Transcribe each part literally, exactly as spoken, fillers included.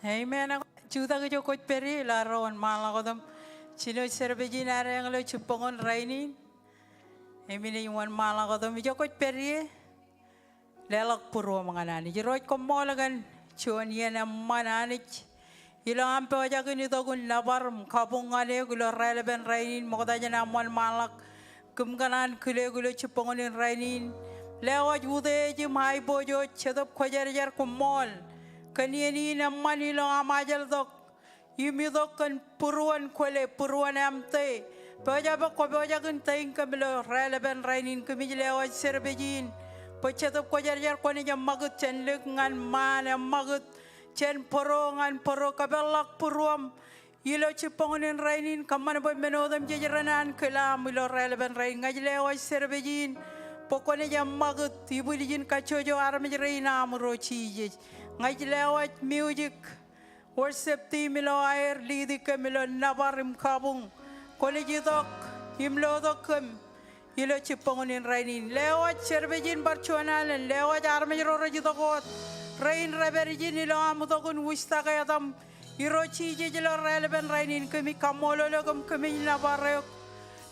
Amen. Jutak ijo kwōj pād ie ilo ad ro wōnṃaanḷọk wōt im jino service in ad eñḷọk jibboñōn rainin. Im inaaj wōnṃaanḷọk wōt im ijo kwōj pād ie, leḷọk būruōm ñan Anij. Irooj, koṃṃool kōn juon iien eṃṃan Anij ilo aṃ pojak in itok im nōbar im kabuñ ñan eok ilo raelepen rainin ṃokta jān aṃ wōnṃaanḷọk. Kōm kōṇaan kile eok ilo jibboñōn in rainin. Lewōj utiej im aiboojoj, Jetōb Kwōjarjar, koṃṃool kōn iien in eṃṃan ilo aṃ ajḷọk im itok kōn būruon kwōle, būruon amte. Pojak bwe kwō pojak in teiñ kōm ilo raelepen rainin. Kōmij lewōj service in bwe Jetōb Kwōjarjar kwōnaaj eṃṃakūt jān lik ñan ṃaan, eṃṃakūt jān bōro ñan bōro. Kōpeḷḷọk būruōṃ ilo jibboñōn in rainin. Kōṃṃan bwe men otemjej ren ankilaam ilo raelepen rainin. Ña ij lewōj service in bwe kwōnaaj eṃṃakūt ibwiljin kajjojo armej rein aṃ, Irooj Jisōs. Ña ij lewōj music, worship team ilo aer lead kōm ilo nōbar im kabuñ. Kwōnaaj itok im lotok kōm ilo jibboñōn in rainin. Lewōj service in bar juon alen. Lewōj armej ro rej itok wōt, rein rej pād ijin ilo aṃ itok in wūjtak etaṃ, Irooj Jisōs, ilo raelepen rainin. Kōmij kaṃṃoolol eok im kōmij nōbar eok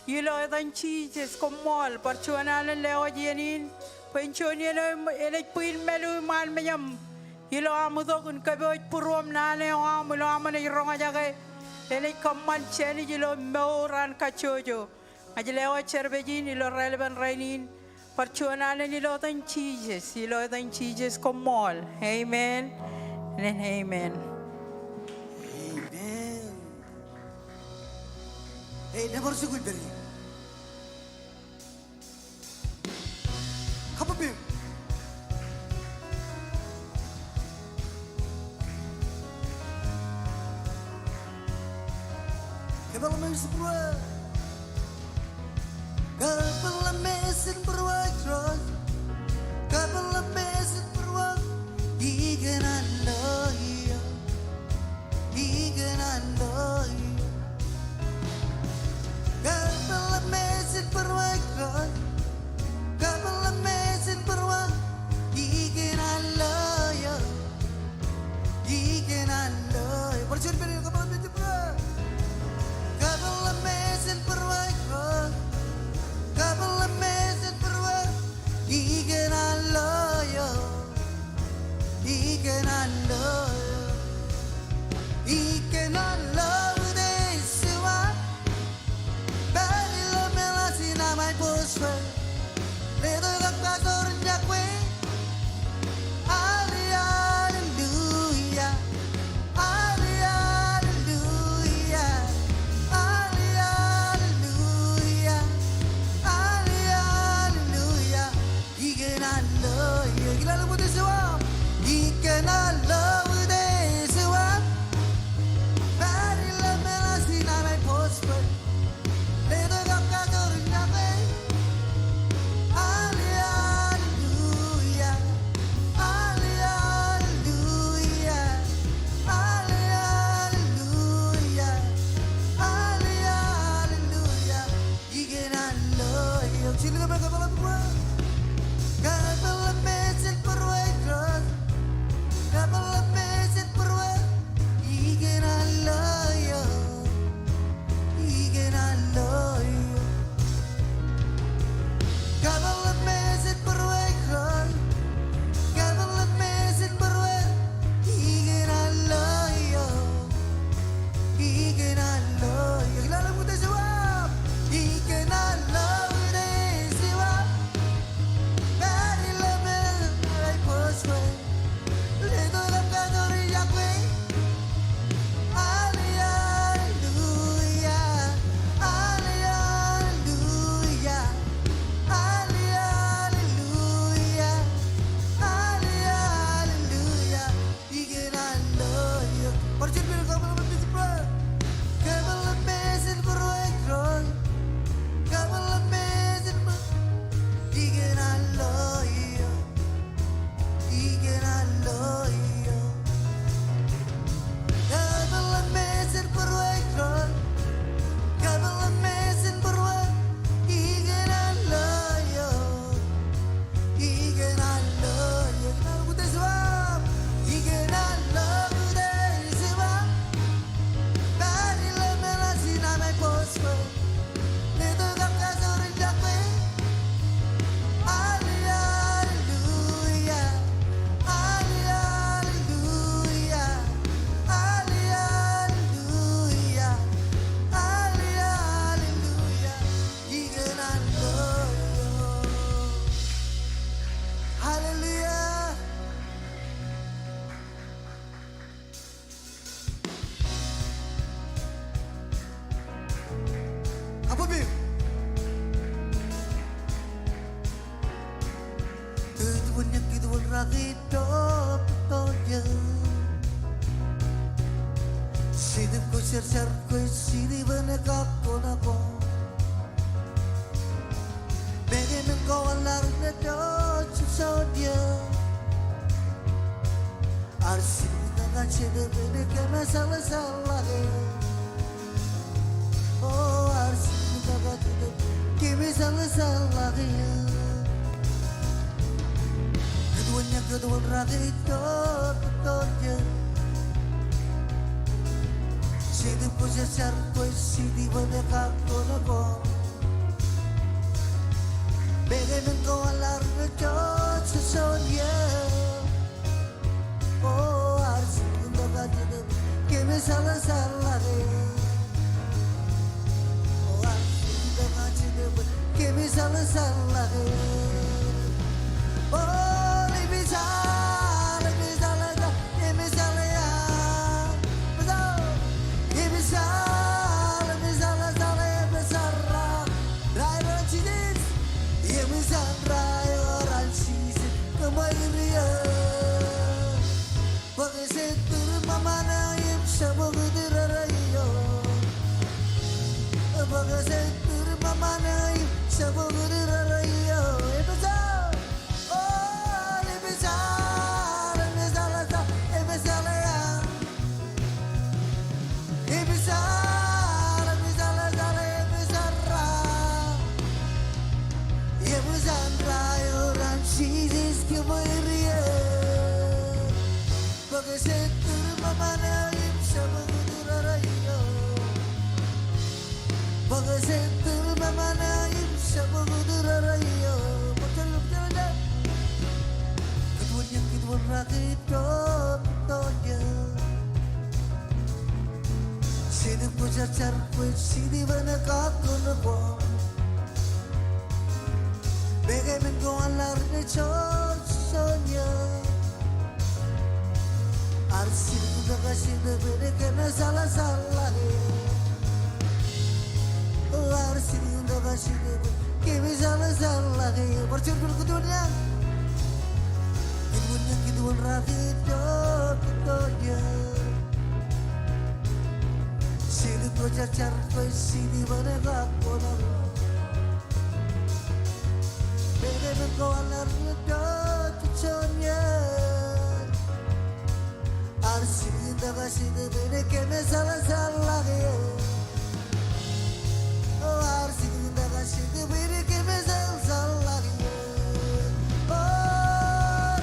ilo etan Jisōs. Koṃṃool. Bar juon alen, lewōj iien in bwe en juon iien eo enaaj bwij mālu iṃaan mejaṃ ilo aṃ itok in kōpooj būruōm naan eo aṃ ilo aṃ naaj roñjake, enaaj kōṃṃan jānij ilo mour an kajjojo. Ña ij lewōj service in ilo raelepen rainin. Bar juon alen ilo etan Jisōs, ilo etan Jisōs, koṃṃool. Amen and amen. Amen. Hey, nōbar jokwe, pād ie. Come on, babe. Kōpeḷḷọk mejān būruō. Kōpeḷḷọk mejān būruō, Irooj. Kōpeḷḷọk mejān būruō. Ikōṇaan lo eō. Ikōṇaan lo eō. Kōpeḷḷọk mejān būruō, Irooj. Kōpeḷḷọk mejān būruō. Ikōṇaan lo eō. Ikōṇaan lo eō. Bar juon pād ie, kōpeḷḷọk mejān būruō. Kōpeḷḷọk mejān būruō, Irooj. Kōpeḷḷọk mejān būruō. Jetōb Kwōjarjar, Kwōj Jetōb eo kakkona koṃ. Mekeememko an ḷadik eo jab juon iiō. Ear jilkintok an Jetōb eo kōmeḷeḷeḷe. O, ear jilkintok an Jetōb eo kōmeḷeḷeḷe. Kōtwōnñak, kōtwōnrake ito tok iiō. Jetōb Kwōjarjar, Kwōj Jetōb eo kakkona koṃ. Mekeememko an ḷadik eo jab juon iiō. O, ear jilkintok an Jetōb eo kōmeḷeḷeḷe. O, ear jilkintok an Jetōb eo kōmeḷeḷeḷe. O, ear jilkintok an Jetōb eo kōmeḷeḷeḷe. Bōk Jetōb eo ṃōṃan eo im jab bōk Jetōb eo. Bōk Jetōb eo ṃōṃan eo im jab bōk Jetōb eo. Epeja. O, epeja, epeja, epeja. Epeja, epeja, epeja. Epeja eo an Jisōs kōmāer. Bōk Jetōb eo ṃōṃan eo im jab bōk Jetōb eo. Bōk Jetōb eo ṃōṃan eo im jab bōk Jetōb eo. Kōtwōnñak, kōtwōnrake ito tok iiō. Jetōb Kwōjarjar, Kwōj Jetōb eo kakkona koṃ. Mekeememko an ḷadik eo jab juon iiō. Ear jilkintok an Jetōb eo kōmeḷeḷeḷe. O, ear jilkintok an Jetōb eo kōmeḷeḷeḷe. Bar juon bōd, kōtwōnñak. Kōtwōnñak, kōtwōnrake ito tok iiō. Jetōb Kwōjarjar, Kwōj Jetōb eo kakkona koṃ. Mekeememko an ḷadik eo jab juon iiō. Ear jilkintok an Jetōb eo kōmeḷeḷeḷe. O, ear jilkintok an Jetōb eo kōmeḷeḷeḷe. O,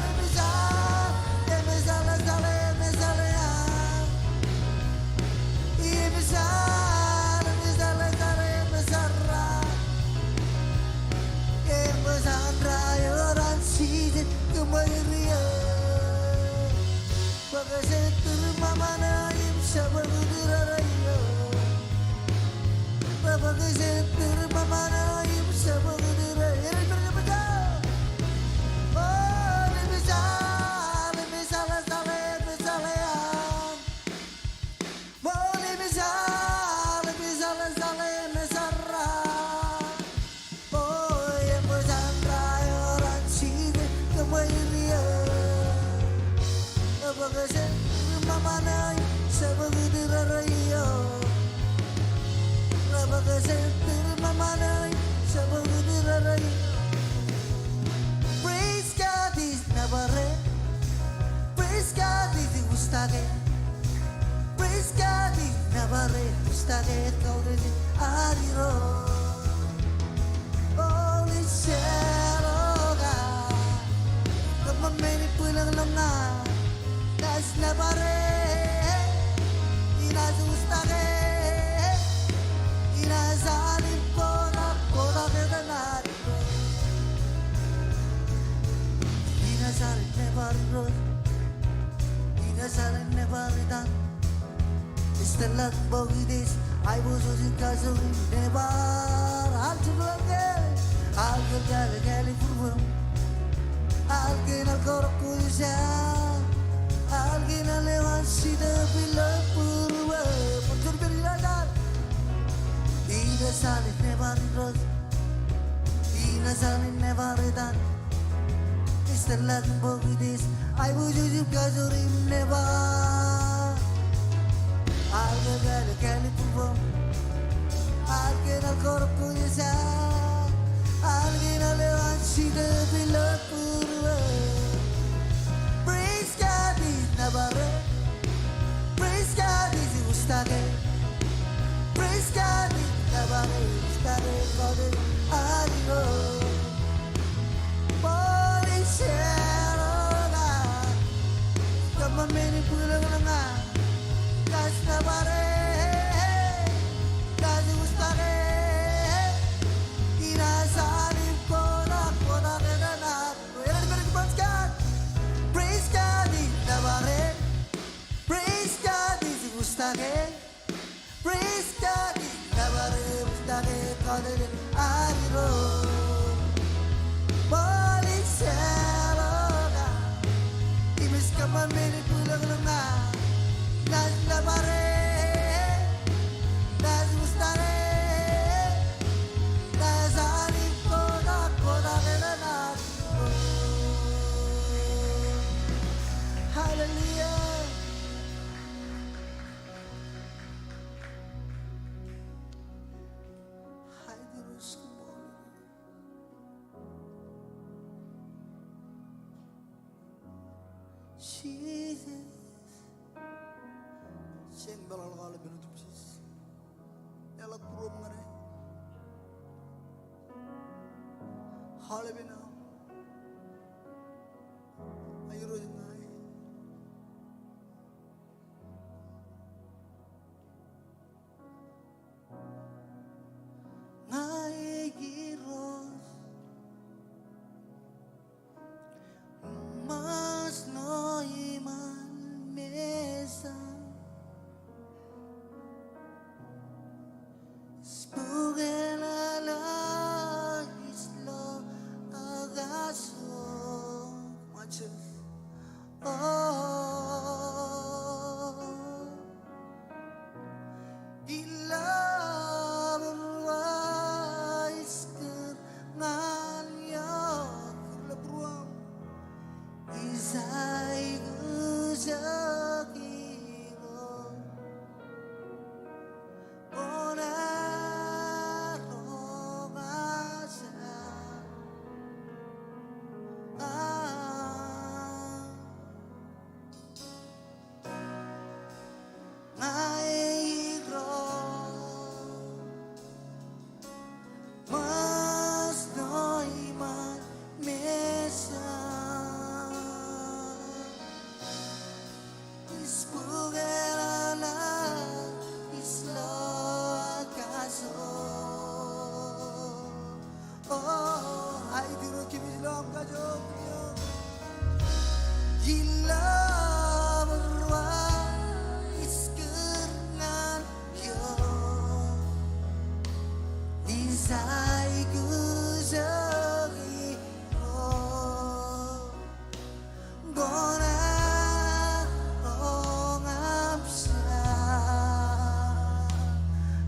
epeja, epeja, epeja. Epeja, epeja, epeja. Epeja eo an Jisōs kōmāer. Bōk Jetōb eo ṃōṃan eo im jab bōk Jetōb eo. Bōk Jetōb eo ṃōṃan eo im jab bōk Jetōb eo. Epeja, epeja. O, epeja, epeja, epeja. Ṃool epeja, epeja, epeja, epeja. O, epeja eo an Jisōs kōmāer. Bōk Jetōb eo ṃōṃan eo im jab bōk Jetōb eo. Bōk Jetōb eo ṃōṃan eo im jab bōk Jetōb eo. Praise God is never end. Praise God is never end. Praise God is never end. Praise God is never end. Holy Shalom God. Come on, many people in the night. That's never end. Inaaj wūstake. Inaaj an im kotak, kotak etan ad. Inaaj an im never end. Inaaj an im never end. Esteḷḷan bokit ej aiboojoj in kajoor im nebar. Al jekḷalke, al jekḷalke, al jekḷalke. Al kein al kọrọk kōj, al kein al eo an Jetōb ilo būruō. Bōjjur pād inaaj an. Inaaj an im nebar in Irooj. Inaaj an im nebar etan. Ej Tōl ḷọk im bōk itis, aiboojoj im kajoor im nōbar. Al ke kale kali purbo, al ke kal kor kujja, al ke kal ewan jitō ilo purbo. Praise God ij nōbare. Praise God ij wūjtake. Praise God ij nōbare, wūjtake kōn an Irooj. Bōlen jar eo aō. Kōṃṃan men in bwilōñlōñ aō. Kōj nōbare. Kōj wūjtake. Inaaj al im kotak, kotak etan ad. Praise God. Praise God ij nōbare. Praise God ij wūjtake. Praise God ij nōbare, wūjtake kōn an Irooj. Bōlen jar eo aō. Im ij kōṃṃan men in bwilōñlōñ aō. Naaj nōbare. Naaj wūjtake. Naaj al im kotak, kotak etan ad. Hallelujah. Jesus. Jen meḷọkḷọk aolepān Jisōs. Eḷak būruōm ñan e. Aolepān aō. Irooj ña e. Ña e Irooj. Ṃōjṇọ iṃaan Mejja. Ij bōklale, ij lo akajoor. Ṃōjṇọ. Oh. Ilo būruō ij kūr ñan eok. Kūr ilo būruō. Ij aikuj eok Irooj. Kōn ad roñjake. Ah. Ña e Irooj. Ṃōjṇọ iṃaan Mejja. Ij bōklale, ij lo akajoor. Oh, aet Irooj kōmij lo aṃ kajoor. Ilo būruō ij kūr ñan eok. Ij aikuj eok Irooj. Kōn ad roñjake.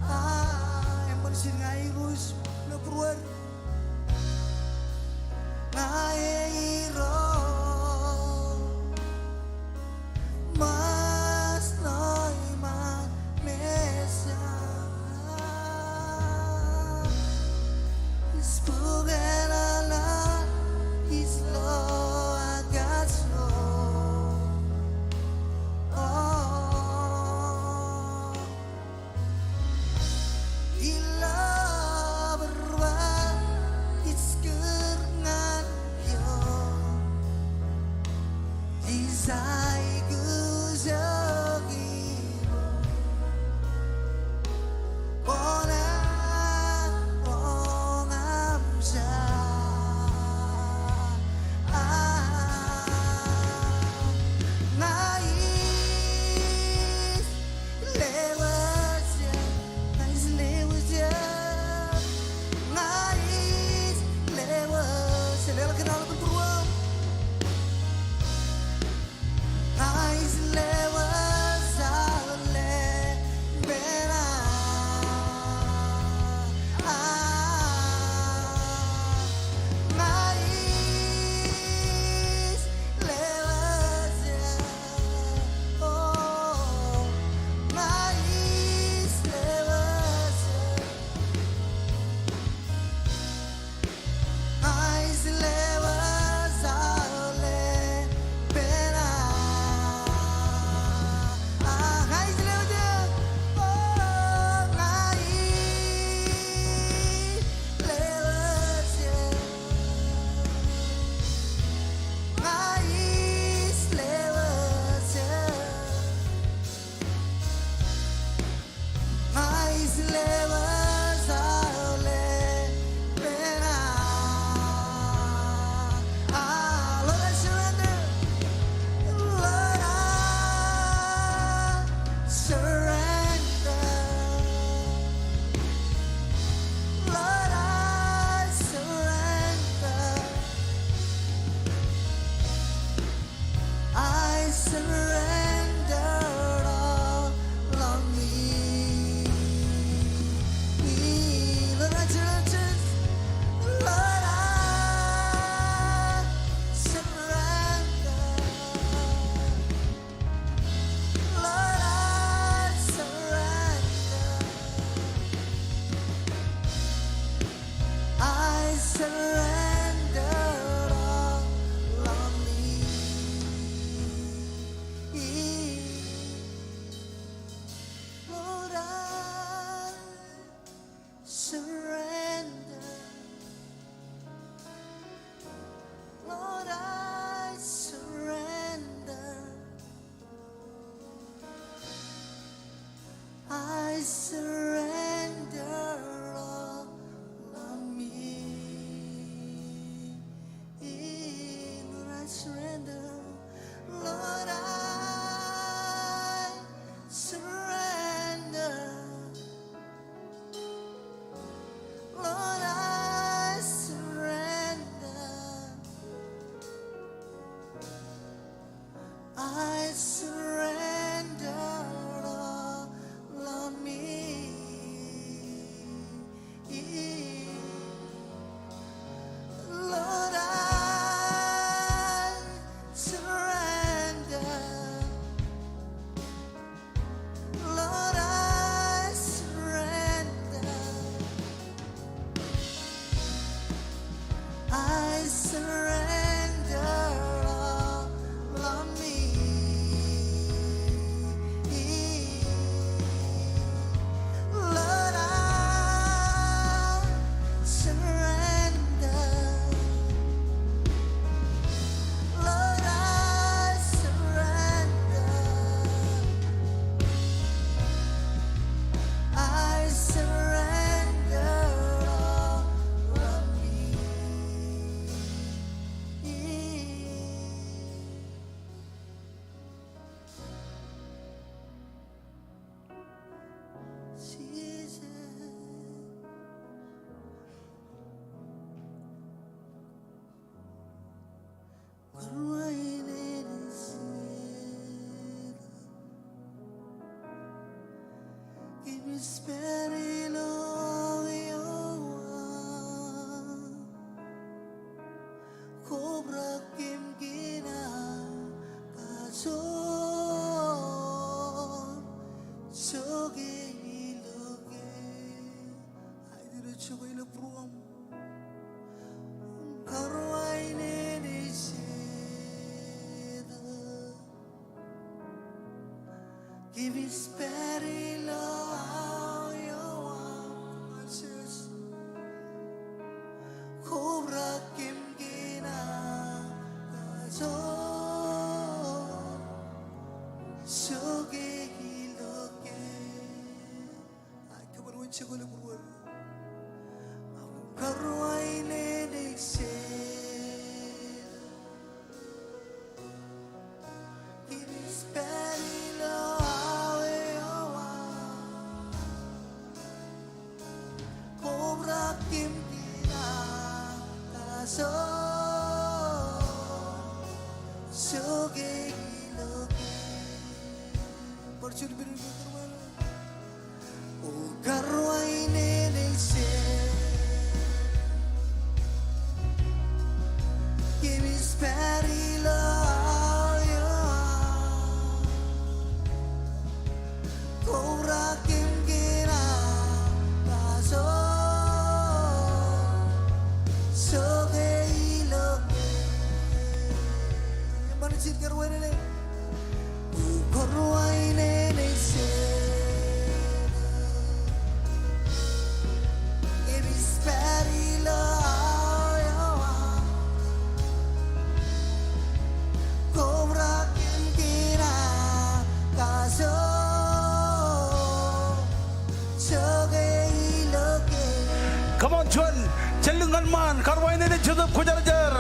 Ah, eṃṃan ijin ña Irooj ilo būruod. Ña e Irooj. Ṃōjṇọ iṃaan Mejja. Ij bōklale, ij lo akajoor. Oh. Ilo būruō ij kūr ñan eok. Ij aikuj eok Irooj. Kōn ad roñjake. Ah, ña ij lewōj eok, ña ij lewōj eok, ña ij lewōj eok. Leḷọk kōn aolepān būruōm. Spirit ilo aō aṃ, kobrak im kōṇaan kajoor, jokwe ilo ke. Aet ilo jokwe ilo būruōṃ. Karuwainene Jetōb. Kōmij pād ilo aō aṃ. Kobrak im kōṇaan kajoor, jokwe ilo ke. Aet, kōṃṃan wōt jokwe ilo būruō. Karuwainene Jetōb. Kōmij pād ilo aō aṃ. Kobrak im kōṇaan kajoor, jokwe ilo ke. Bar juon minit. O karuwainene Jetōb, kōmij pād ilo aō aṃ. Kobrak im kōṇaan kajoor, jokwe ilo ke. Eṃṃan ijin karuwainene. Karuwainene Jetōb, kōmij pād ilo aō aṃ. Kobrak im kōṇaan kajoor, jokwe ilo ke. Come on, juon. Jen lōñ ñan ṃaan. Karuwainene Jetōb, kwōjarjar.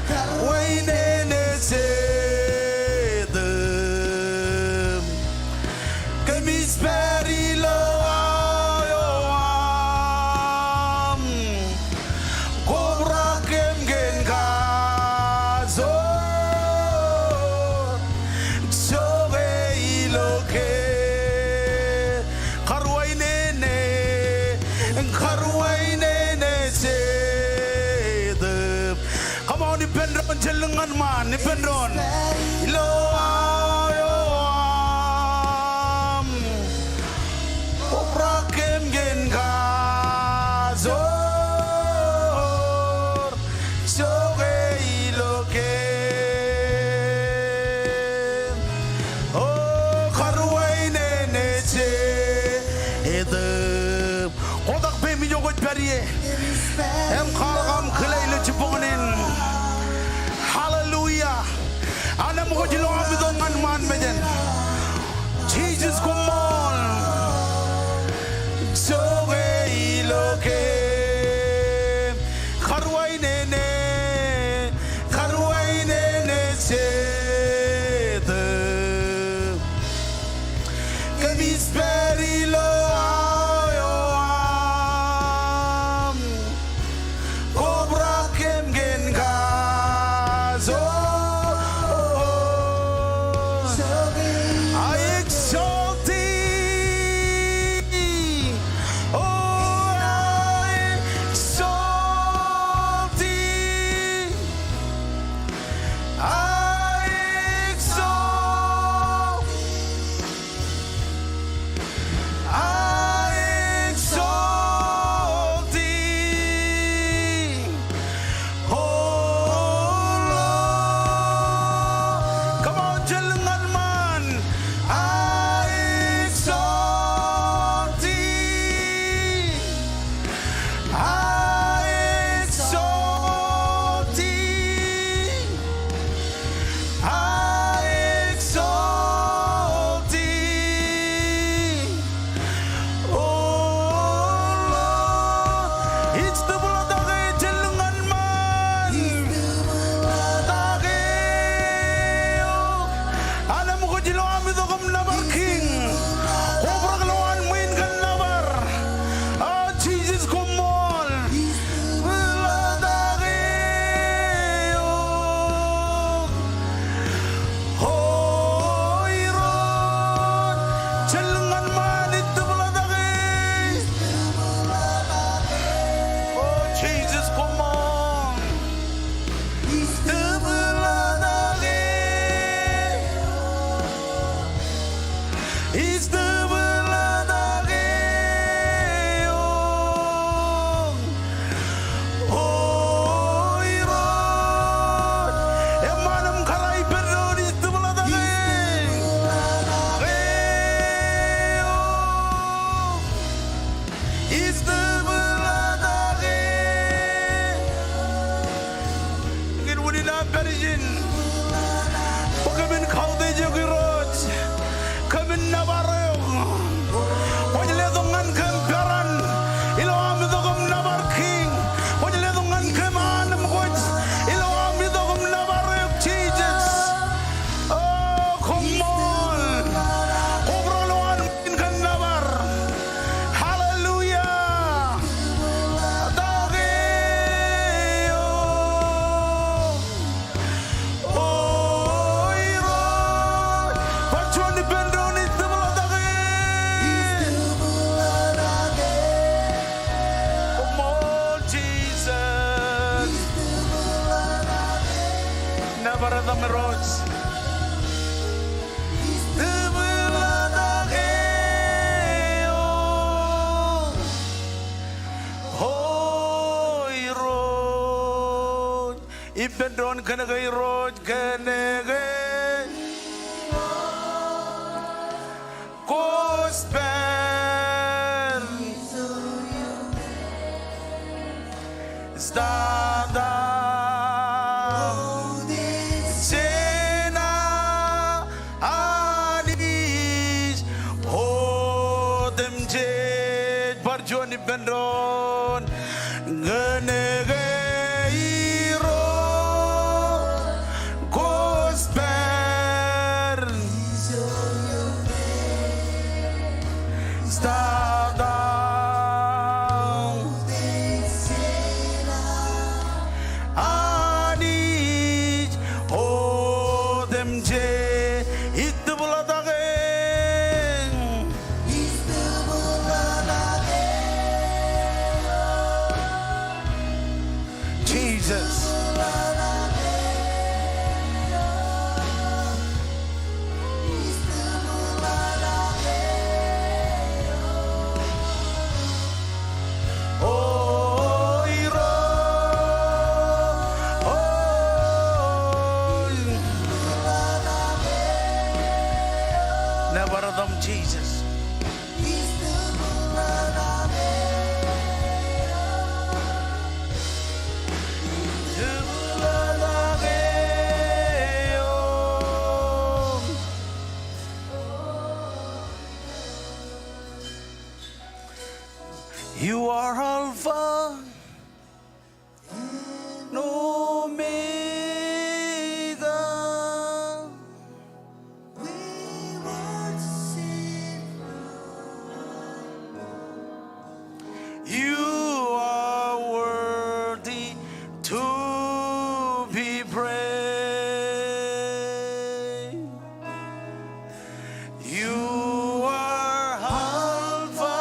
Karuwainene Jetōb, kōmij pād ilo aō aṃ. Kobrak im kōṇaan kajoor, jokwe ilo ke. Karuwainene, karuwainene Jetōb. Come on, ippān doon, jen lōñ ñan ṃaan, ippān doon. Ilo aō aṃ. Kobrak im kōṇaan kajoor, jokwe ilo ke. O karuwainene Jetōb. Kotak peiṃ ijo kwōj pād ie im kwaḷọk aṃ kile ilo jibboñ in. Hallelujah. An aṃ kwōj lo aṃ itok ñan ṃaan mejān. Jesus, koṃṃool. Jokwe ilo ke. Karuwainene, karuwainene Jetōb. Kōmij pād ilo aō aṃ. Kobrak im kōṇaan kajoor. I exalt thee. Oh, I exalt thee. I exalt, I exalt thee, O Lord. Come on, jen lōñ ñan ṃaan. Istibḷatake eō, O Irooj. Eṃṃan im kōḷḷā ippān doon, istibḷatake eō. Istibḷatake. Kōn wūnin aō pād ijin bwe kōmin kautiej eok Irooj. Kōmin nōbar eok. Kwōj letok ñan kōm peran ilo am itok im nōbar Kiiñ. Kwōj letok ñan kōm an im kwōj ilo am itok im nōbar eok Jisōs. O, koṃṃool. Kobrak ilo an in kōn nōbar. Hallelujah. Take eō, O Irooj. Bar juon ippān doon, istibḷatake. Koṃṃool Jisōs. Nōbar etaṃ Irooj. Istibḷatake eō, O Irooj. Ippān doon, kōnke Irooj, kōnke kwōj pād. Start out. Jenaaj Anij otemjej. Bar juon ippān doon. Kōnke Irooj kwōj pād. Start out. Anij otemjej. Istibḷatake. Jisōs. O Irooj. Nōbar etaṃ Jisōs. You are Alpha and Omega. We worship you. You are worthy to be praised. You are Alpha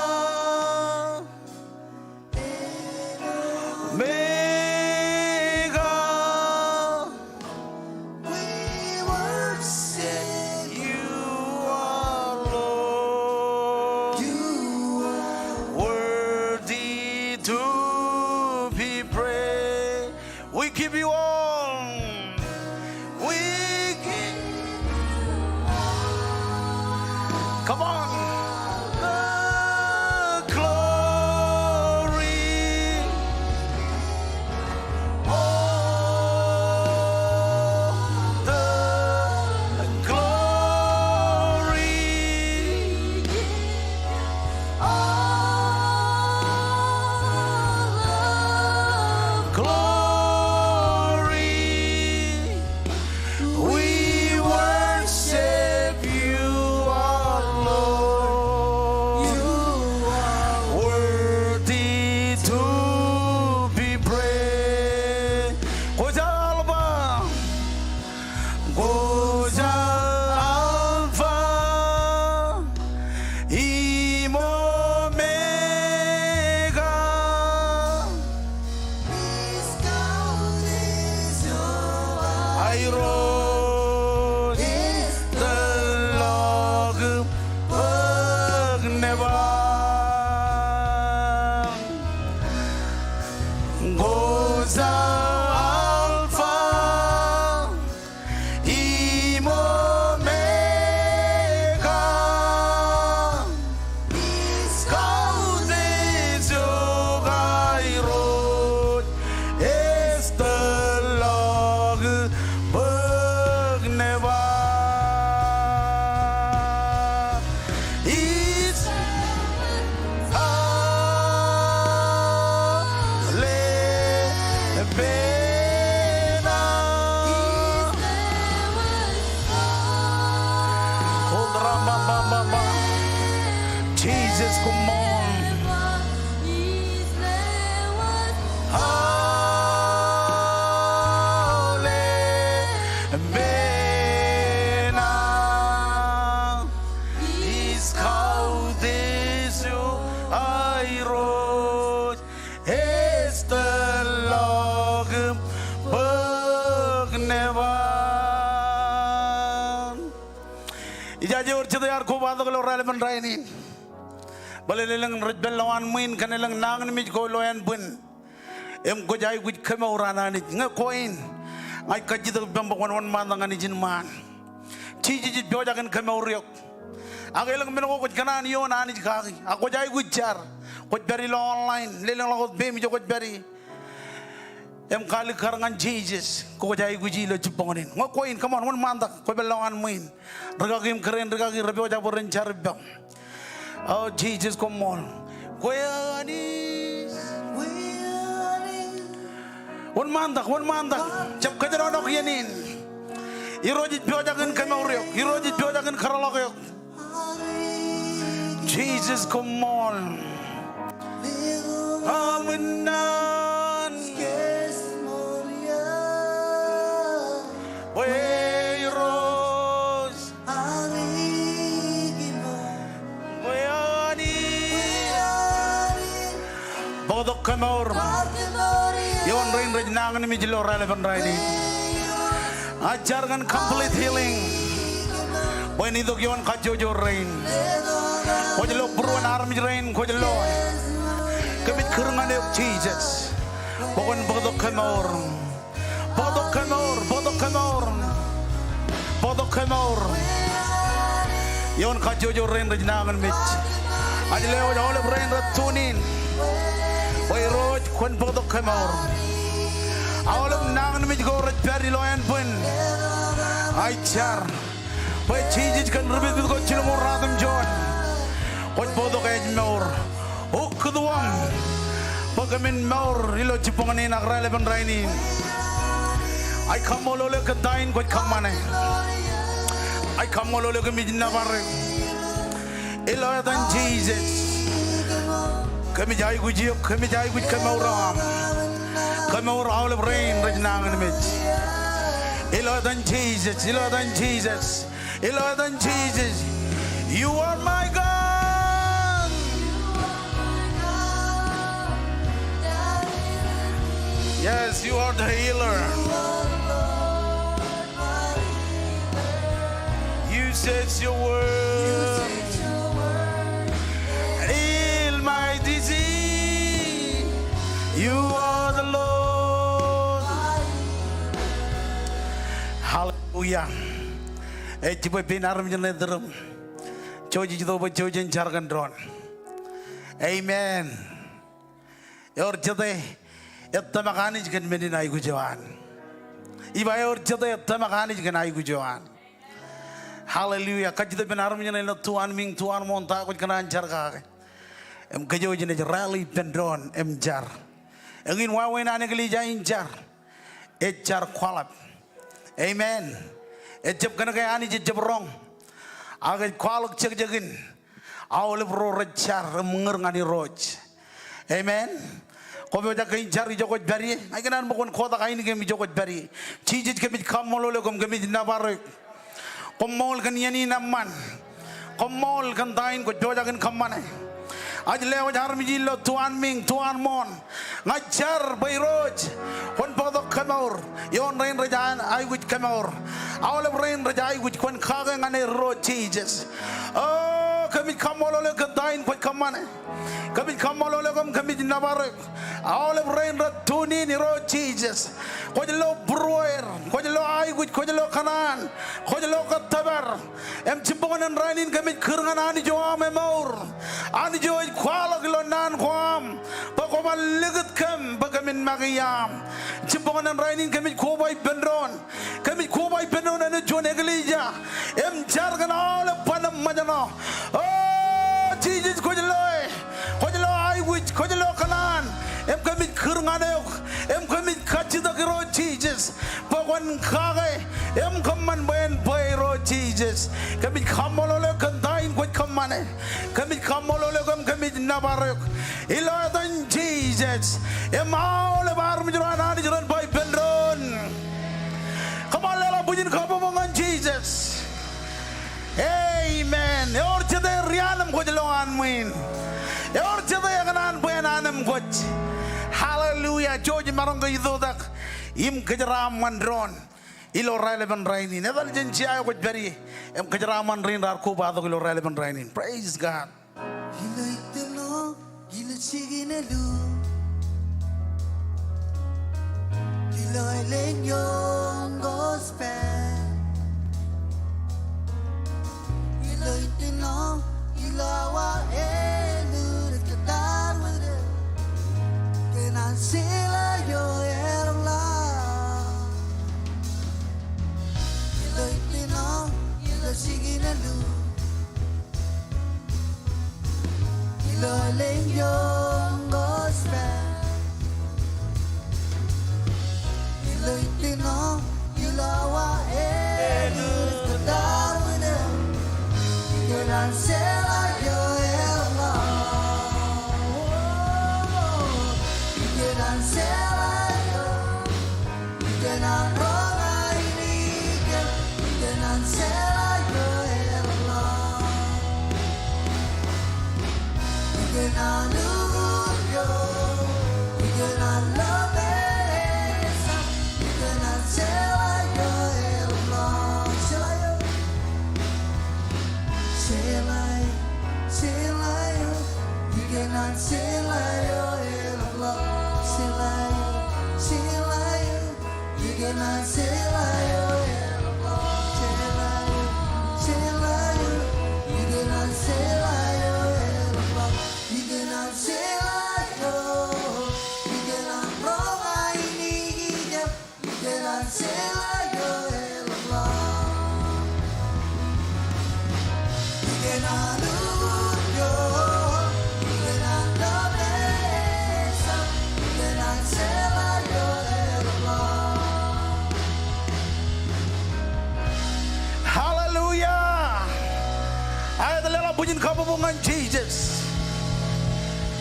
Jisōs, koṃṃool. Ijaje ewōr jete ear kobatok ilo raelepen rainin. Bōlen elōñ rej pād ilowaan ṃwiin kōn elōñ nañinmej ko ilo ānbwin im kwōj aikuj kemour an Anij. Ñe kwe in, ña ij kajjitōk ippaṃ bwe kwōn wōnṃaantak ñan ijin ṃaan. Jisōs ej pojak in kemour eok. Ak elōñ men ko kwōj kōṇaan ioon Anij kaki, ak kwōj aikuj jar. Kwōj pād ilo online, lelōñḷọk wōt peiṃ ijo kwōj pād ie. Im kaalikkar ñan Jisōs, kwōj aikuji ilo jibboñōn in. Ñe kwe in, come on, wōnṃaantak, kwō pād ilowaan ṃwiin. Rikaki im kōrā in rikaki rej pojak bwe ren jar ippaṃ. O Jisōs, koṃṃool. Kwe Anij. Wōnṃaantak, wōnṃaantak. Jab kōjenoḷọk iien in. Irooj ej pojak in kemour eok. Irooj ej pojak in kōrọọlḷọk eok. Jisōs, koṃṃool. Aṃ naan. Bwe Irooj. Bwe Anij. Bōktok kemour ioon rein rej nañinmej ilo raelepen rainin. Ij jar ñan complete healing bwe en itok ioon kajjojo rein. Kwōj lo būruon armej rein, kwōj lo. Kōmij kūr ñan eok Jisōs bwe kwōn bōktok kemour. Bōktok kemour, bōktok kemour. Bōktok kemour ioon kajjojo rein rej nañinmej. Ij lewōj aolep rein rej tune in bwe Irooj kwōn bōktok kemour. Aolep nañinmej ko rej pād ilo ānbwin, ij jar bwe Jisōs kōn ri pitpit ko jilñuul ruatimjuon, kwōj bōktok ājmour. O kūtuōṃ bwe kōmin mour ilo jibboñōn in ak raelepen rainin. Ij kaṃṃoolol eok kōn ta in kwōj kōṃṃane. Ij kaṃṃoolol eok, kōmij nōbar eok. Ilo etan Jisōs, kōmij aikuj eok, kōmij aikuj kemour eo aṃ. Kemour aolep rein rej nañinmej. Ilo etan Jisōs, ilo etan Jisōs. Ilo etan Jisōs. You are my God. Yes, you are the healer. You said your word. Heal my disease. You are the Lord. Hallelujah. Ej jibwe pein armej ṇe tūrūṃ. Jouj ej itok bwe jouj jen jar kōn doon. Amen. Ewōr jete ej tōmak Anij kōn men in aikuj eo an. Ij ba ewōr jete ej tōmak Anij kōn aikuj eo an. Hallelujah. Kajjitōk ippān armej ṇe ilo tuanmiiñ, tuanmooṇ, ta kwōj kōṇaan jar kake. Im kōjwōj naaj rally ippān doon im jar. Eñin wāween an eklejia in jar. Ej jar kwaḷọk. Amen. Ejjab kōnke Anij ejjab roñ. Ak ej kwaḷọk jekjekin aolep ro rej jar im ñūr ñan Irooj. Amen. Kwō pojak ke in jar ijo kwōj pād ie? Ña ikōṇaan bwe kwōn kotak ainikien ijo kwōj pād ie. Jisōs, kōmij kaṃṃoolol eok im kōmij nōbar eok. Koṃṃool kōn iien in eṃṃan. Koṃṃool kōn ta in kwōj pojak in kōṃṃane. Ij lewōj armej in ilo tuanmiiñ, tuanmooṇ. Ña ij jar bwe Irooj kwōn bōktok kemour ioon rein rej aikuj kemour. Aolep rein rej aikuj, kwōn kake ñan er Irooj Jisōs. O, kōmij kaṃṃoolol eok kōn ta in kwōj kōṃṃane. Kōmij kaṃṃoolol eok im kōmij nōbar eok. Aolep rein rej tune in Irooj Jisōs. Kwōj lo būrueir, kwōj lo aikuj, kwōj lo kōṇaan, kwōj lo kōttōpar. Im jibboñōn in rainin kōmij kūr ñan Anij eo aṃ emour. Anij eo ej kwaḷọk ilo naan ko aṃ bwe kwō bar likūt kōm bwe kōmin make iaam. Jibboñōn in rainin kōmij koba ippān doon. Kōmij koba ippān doon āinwōt juon eklejia im jar kōn aolep ban im ṃōjṇọ. O Jisōs, kwōj loe. Kwōj lo aikuj, kwōj lo kōṇaan. Im kōmij kūr ñan eok. Im kōmij kajjitōk Irooj Jisōs bwe kwōn kake im kōṃṃan bwe en bwe Irooj Jisōs. Kōmij kaṃṃoolol eok kōn ta in kwōj kōṃṃane. Kōmij kaṃṃoolol eok im kōmij nōbar eok ilo etan Jisōs. Im aolep armej ro an Anij ren ba ippān doon, kōṃṃan leḷọk bwijin kabbokbok ñan Jisōs. Amen. Ewōr jete ri anemkwōj lowaan ṃwiin? Ewōr jete ekōṇaan bwe en anemkwōj? Hallelujah. Jouj maroñ ke itoitak im kōjeraaṃṃan doon ilo raelepen rainin. Etal jān jea eo kwōj pād ie im kōjeraaṃṃan rein raar kobatok ilo raelepen rainin. Praise God. Ilo ittino, ilo jikin eo lu, ilo elōñ ioon gospel. Ilo ittino, ilo awa eo lu, rej kōttar wōt eō kōn seḷā eo eḷap. Ilo ittino, ilo jikin eo lu, ilo elōñ ioon gospel. Ilo ittino, ilo awa eo lu, rej kōttar wōt eō kōn seḷā eo eḷap. Kōn seḷā eo. Ikōṇaan roña in ijeṇ, ikōṇaan seḷā eo eḷap. Ikōṇaan uññūr eo, ikōṇaan lōpet eo, ikōṇaan seḷā eo eḷap. Seḷā eo. Seḷā eo, seḷā eo, ikōṇaan seḷā eo eḷap. Seḷā eo, seḷā eo, ikōṇaan seḷā eo eḷap. Seḷā eo, seḷā eo, ikōṇaan seḷā eo eḷap. Ikōṇaan seḷā eo, ikōṇaan roña in ijeṇ. Ikōṇaan seḷā eo eḷap. Ikōṇaan uññūr eo, ikōṇaan lōpet eo, ikōṇaan seḷā eo eḷap. Hallelujah. Aet, leḷọk bwijin kabbokbok ñan Jisōs.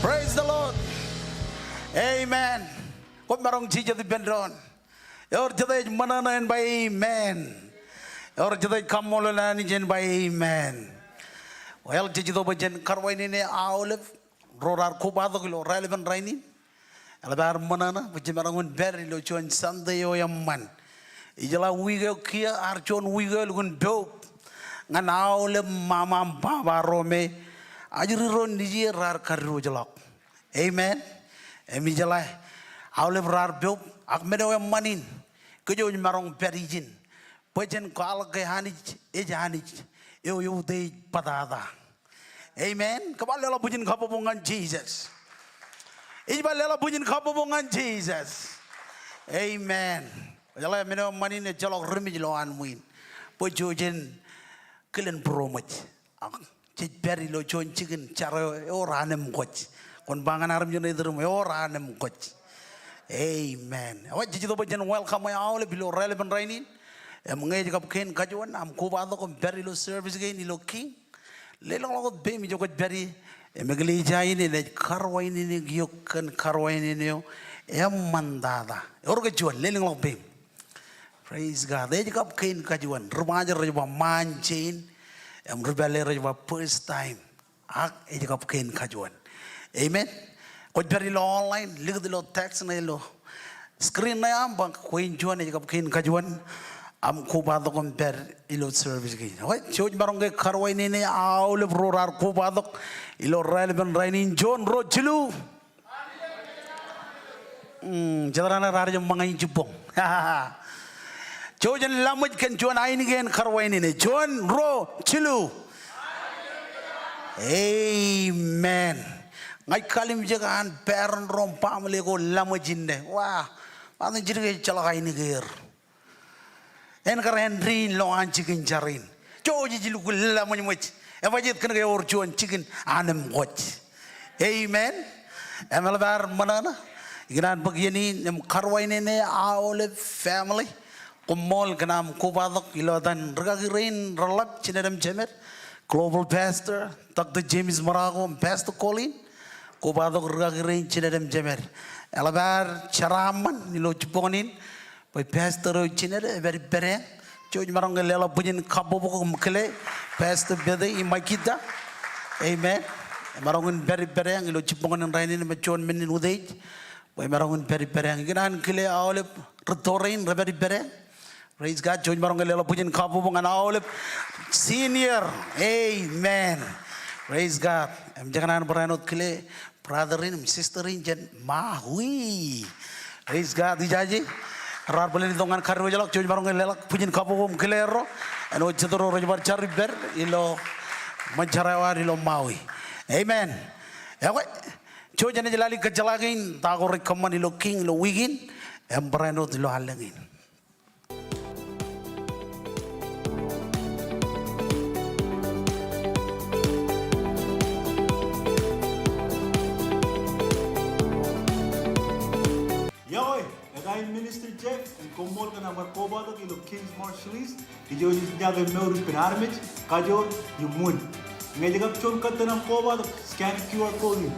Praise the Lord. Amen. Kwōmaroñ jijet ippān doon. Ewōr jete ej ṃōṇōṇō en ba amen. Ewōr jete ej kaṃṃoolol Anij en ba amen. Well, jej itok bwe jen karuwainene aolep ro raar kobatok ilo raelepen rainin. Eḷap ad ṃōṇōṇō bwe jemaroñ in pād ilo juon Sunday eo eṃṃan. Ijeḷā wiik eo kiiō ear juon wiik eo elukkuun poub ñan aolep ṃaṃa im baba ro me ajri ro nejier raar kadiwōjḷọk. Amen. Im ijeḷā aolep raar poub, ak men eo eṃṃan in kōj ej maroñ pād ijin bwe jen kwaḷọk ke Anij ej Anij eo eutiej bōtata. Amen. Kōṃṃan leḷọk bwijin kabbokbok ñan Jisōs. Ij ba leḷọk bwijin kabbokbok ñan Jisōs. Amen. Kwōjeḷā men eo eṃṃan in ejjeḷọk ri-mej lowaan ṃwiin bwe jej kilen būroṃōj. Ak jej pād ilo juon jikin jar eo ewōr anemkwōj. Kwōn ba ñan armej eo ej iturūṃ, ewōr anemkwōj. Amen. Ewōr, jej itok bwe jen welcome e aolep ilo raelepen rainin. Im ñe ej kab kein kajuon aṃ kobatok im pād ilo service kein ilo King, lelōñḷọk wōt peiṃ ijo kwōj pād ie. Im eklejia in enaaj karuwainene eok kōn karuwainene eo eṃṃantata. Ewōr ke juon, lelōñḷọk peiṃ. Praise God. Ej kab kein kajuon. Ri-Ṃajeḷ rej ba ṃaanjein. Im ri-pālle rej ba first time. Ak ej kab kein kajuon. Amen. Kwōj pād ilo online, likūt ilo text ṇe ilo screen ṇe aṃ ba kwe in juon ej kab kein kajuon aṃ kobatok im pād ilo service kein. Ewōr, jouj maroñ ke karuwainene aolep ro raar kobatok ilo raelepen rainin. Juon, ruo, jilu. Hmm, jet raṇe raar jab ṃōñā in jibboñ. Jouj jen laṃōj kōn juon ainikien karuwainene. Juon, ruo, jilu. Amen. Ña ij kallimjek an parent ro im baaṃle ko laṃōj inne. Wa, ṃaten jidik ejjeḷọk ainikieer. En kar āindein lowaan jikin jar in. Jouj ej lukkuun laṃōjṃōj. Ebajeet kōn ke ewōr juon jikin anemkwōj. Amen. Im eḷap ad ṃōṇōṇō. Ikōṇaan bōk iien in im karuwainene aolep family. Koṃṃool kōn aṃ kobatok ilo etan rūkaki rein reḷap, jined im jemed. Global Pastor, Doctor James Marocco, Pastor Colin, kobatok rūkaki rein jined im jemed. Eḷap ad jeraaṃṃan ilo jibboñōn in, bwe Pastor eo jined ej pād ippādeañ. Jouj maroñ ke leḷọk bwijin kabbokbok im kile Pastor Pete im Makita. Amen. Emaroñ in pād ippādeañ ilo jibboñōn in rainin im juon men in utiej. Bwe emaroñ in pād ippādeañ. Ikōṇaan kile aolep rūtto rein rej pād ippādeañ. Praise God. Jouj maroñ ke leḷọk bwijin kabbokbok ñan aolep senior. Amen. Praise God. Im jekōṇaan barāinwōt kile brother in im sister in jān Maui. Praise God. Ijaje. Raar bōlen itok ñan kadiwōjḷọk, jouj maroñ ke leḷọk bwijin kabbokbok im kile erro. Āinwōt jet ro rej bar jar ippād ilo ṃōn jerā eo ad ilo Maui. Amen. Ekwe, jouj enaaj lale kōjjeḷā kein ta ko rej kōṃṃan ilo kiiñ ilo wiik in im barāinwōt ilo allōñ in. Iọkwe, eta in Minister Jeff, im koṃṃool kōn aṃ bar kobatok ilo King's Marshallese. Ijo ej jake mour ippān armej, kajoor, im wūn. Ñe ej kab juon kōttan aṃ kobatok, scan Q R code in.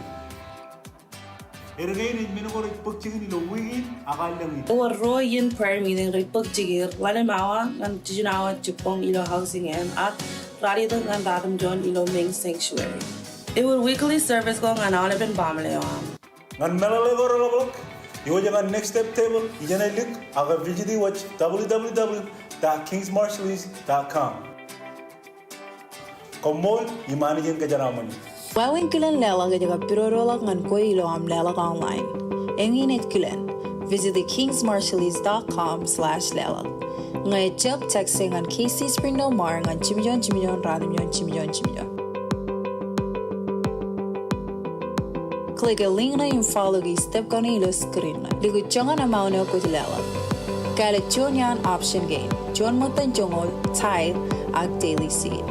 Erkein ej men ko rej bōk jikin ilo wiik in ak allōñ in. Ewōr ruo iien prayer meeting rej bōk jikier ḷalem awa ñan jiljino awa jibboñ ilo Housing Inn ak ralitōk ñan ratimjuon ilo Ming Sanctuary. Ewōr weekly service ko ñan aolepen baaṃle eo aṃ. Ñan meḷeḷe ko reḷapḷọk, iwōj ñan Next Step Table ijeṇe lik ak visit website W W W dot kings marshallese dot com. Koṃṃool im Anij en kōjeraaṃṃan eok. Wāween kilen leḷọk ej kab pidodoḷọk ñan kwe ilo aṃ leḷọk online. Eñin ej kilen, visit kings marshallese dot com slash leḷọk. Ñe ejjab, text e ñan K C Springdale Mar ñan jimjuon jimjuon ratimjuon jimjuon jimjuon. Click e link ṇe im follow e step kaṇe ilo screen ṇe. Likūt joñan amount eo kwōj leḷọk. Kāālōt juon iaan option kein, juon ṃōttan joñoul, tithe, ak daily seed.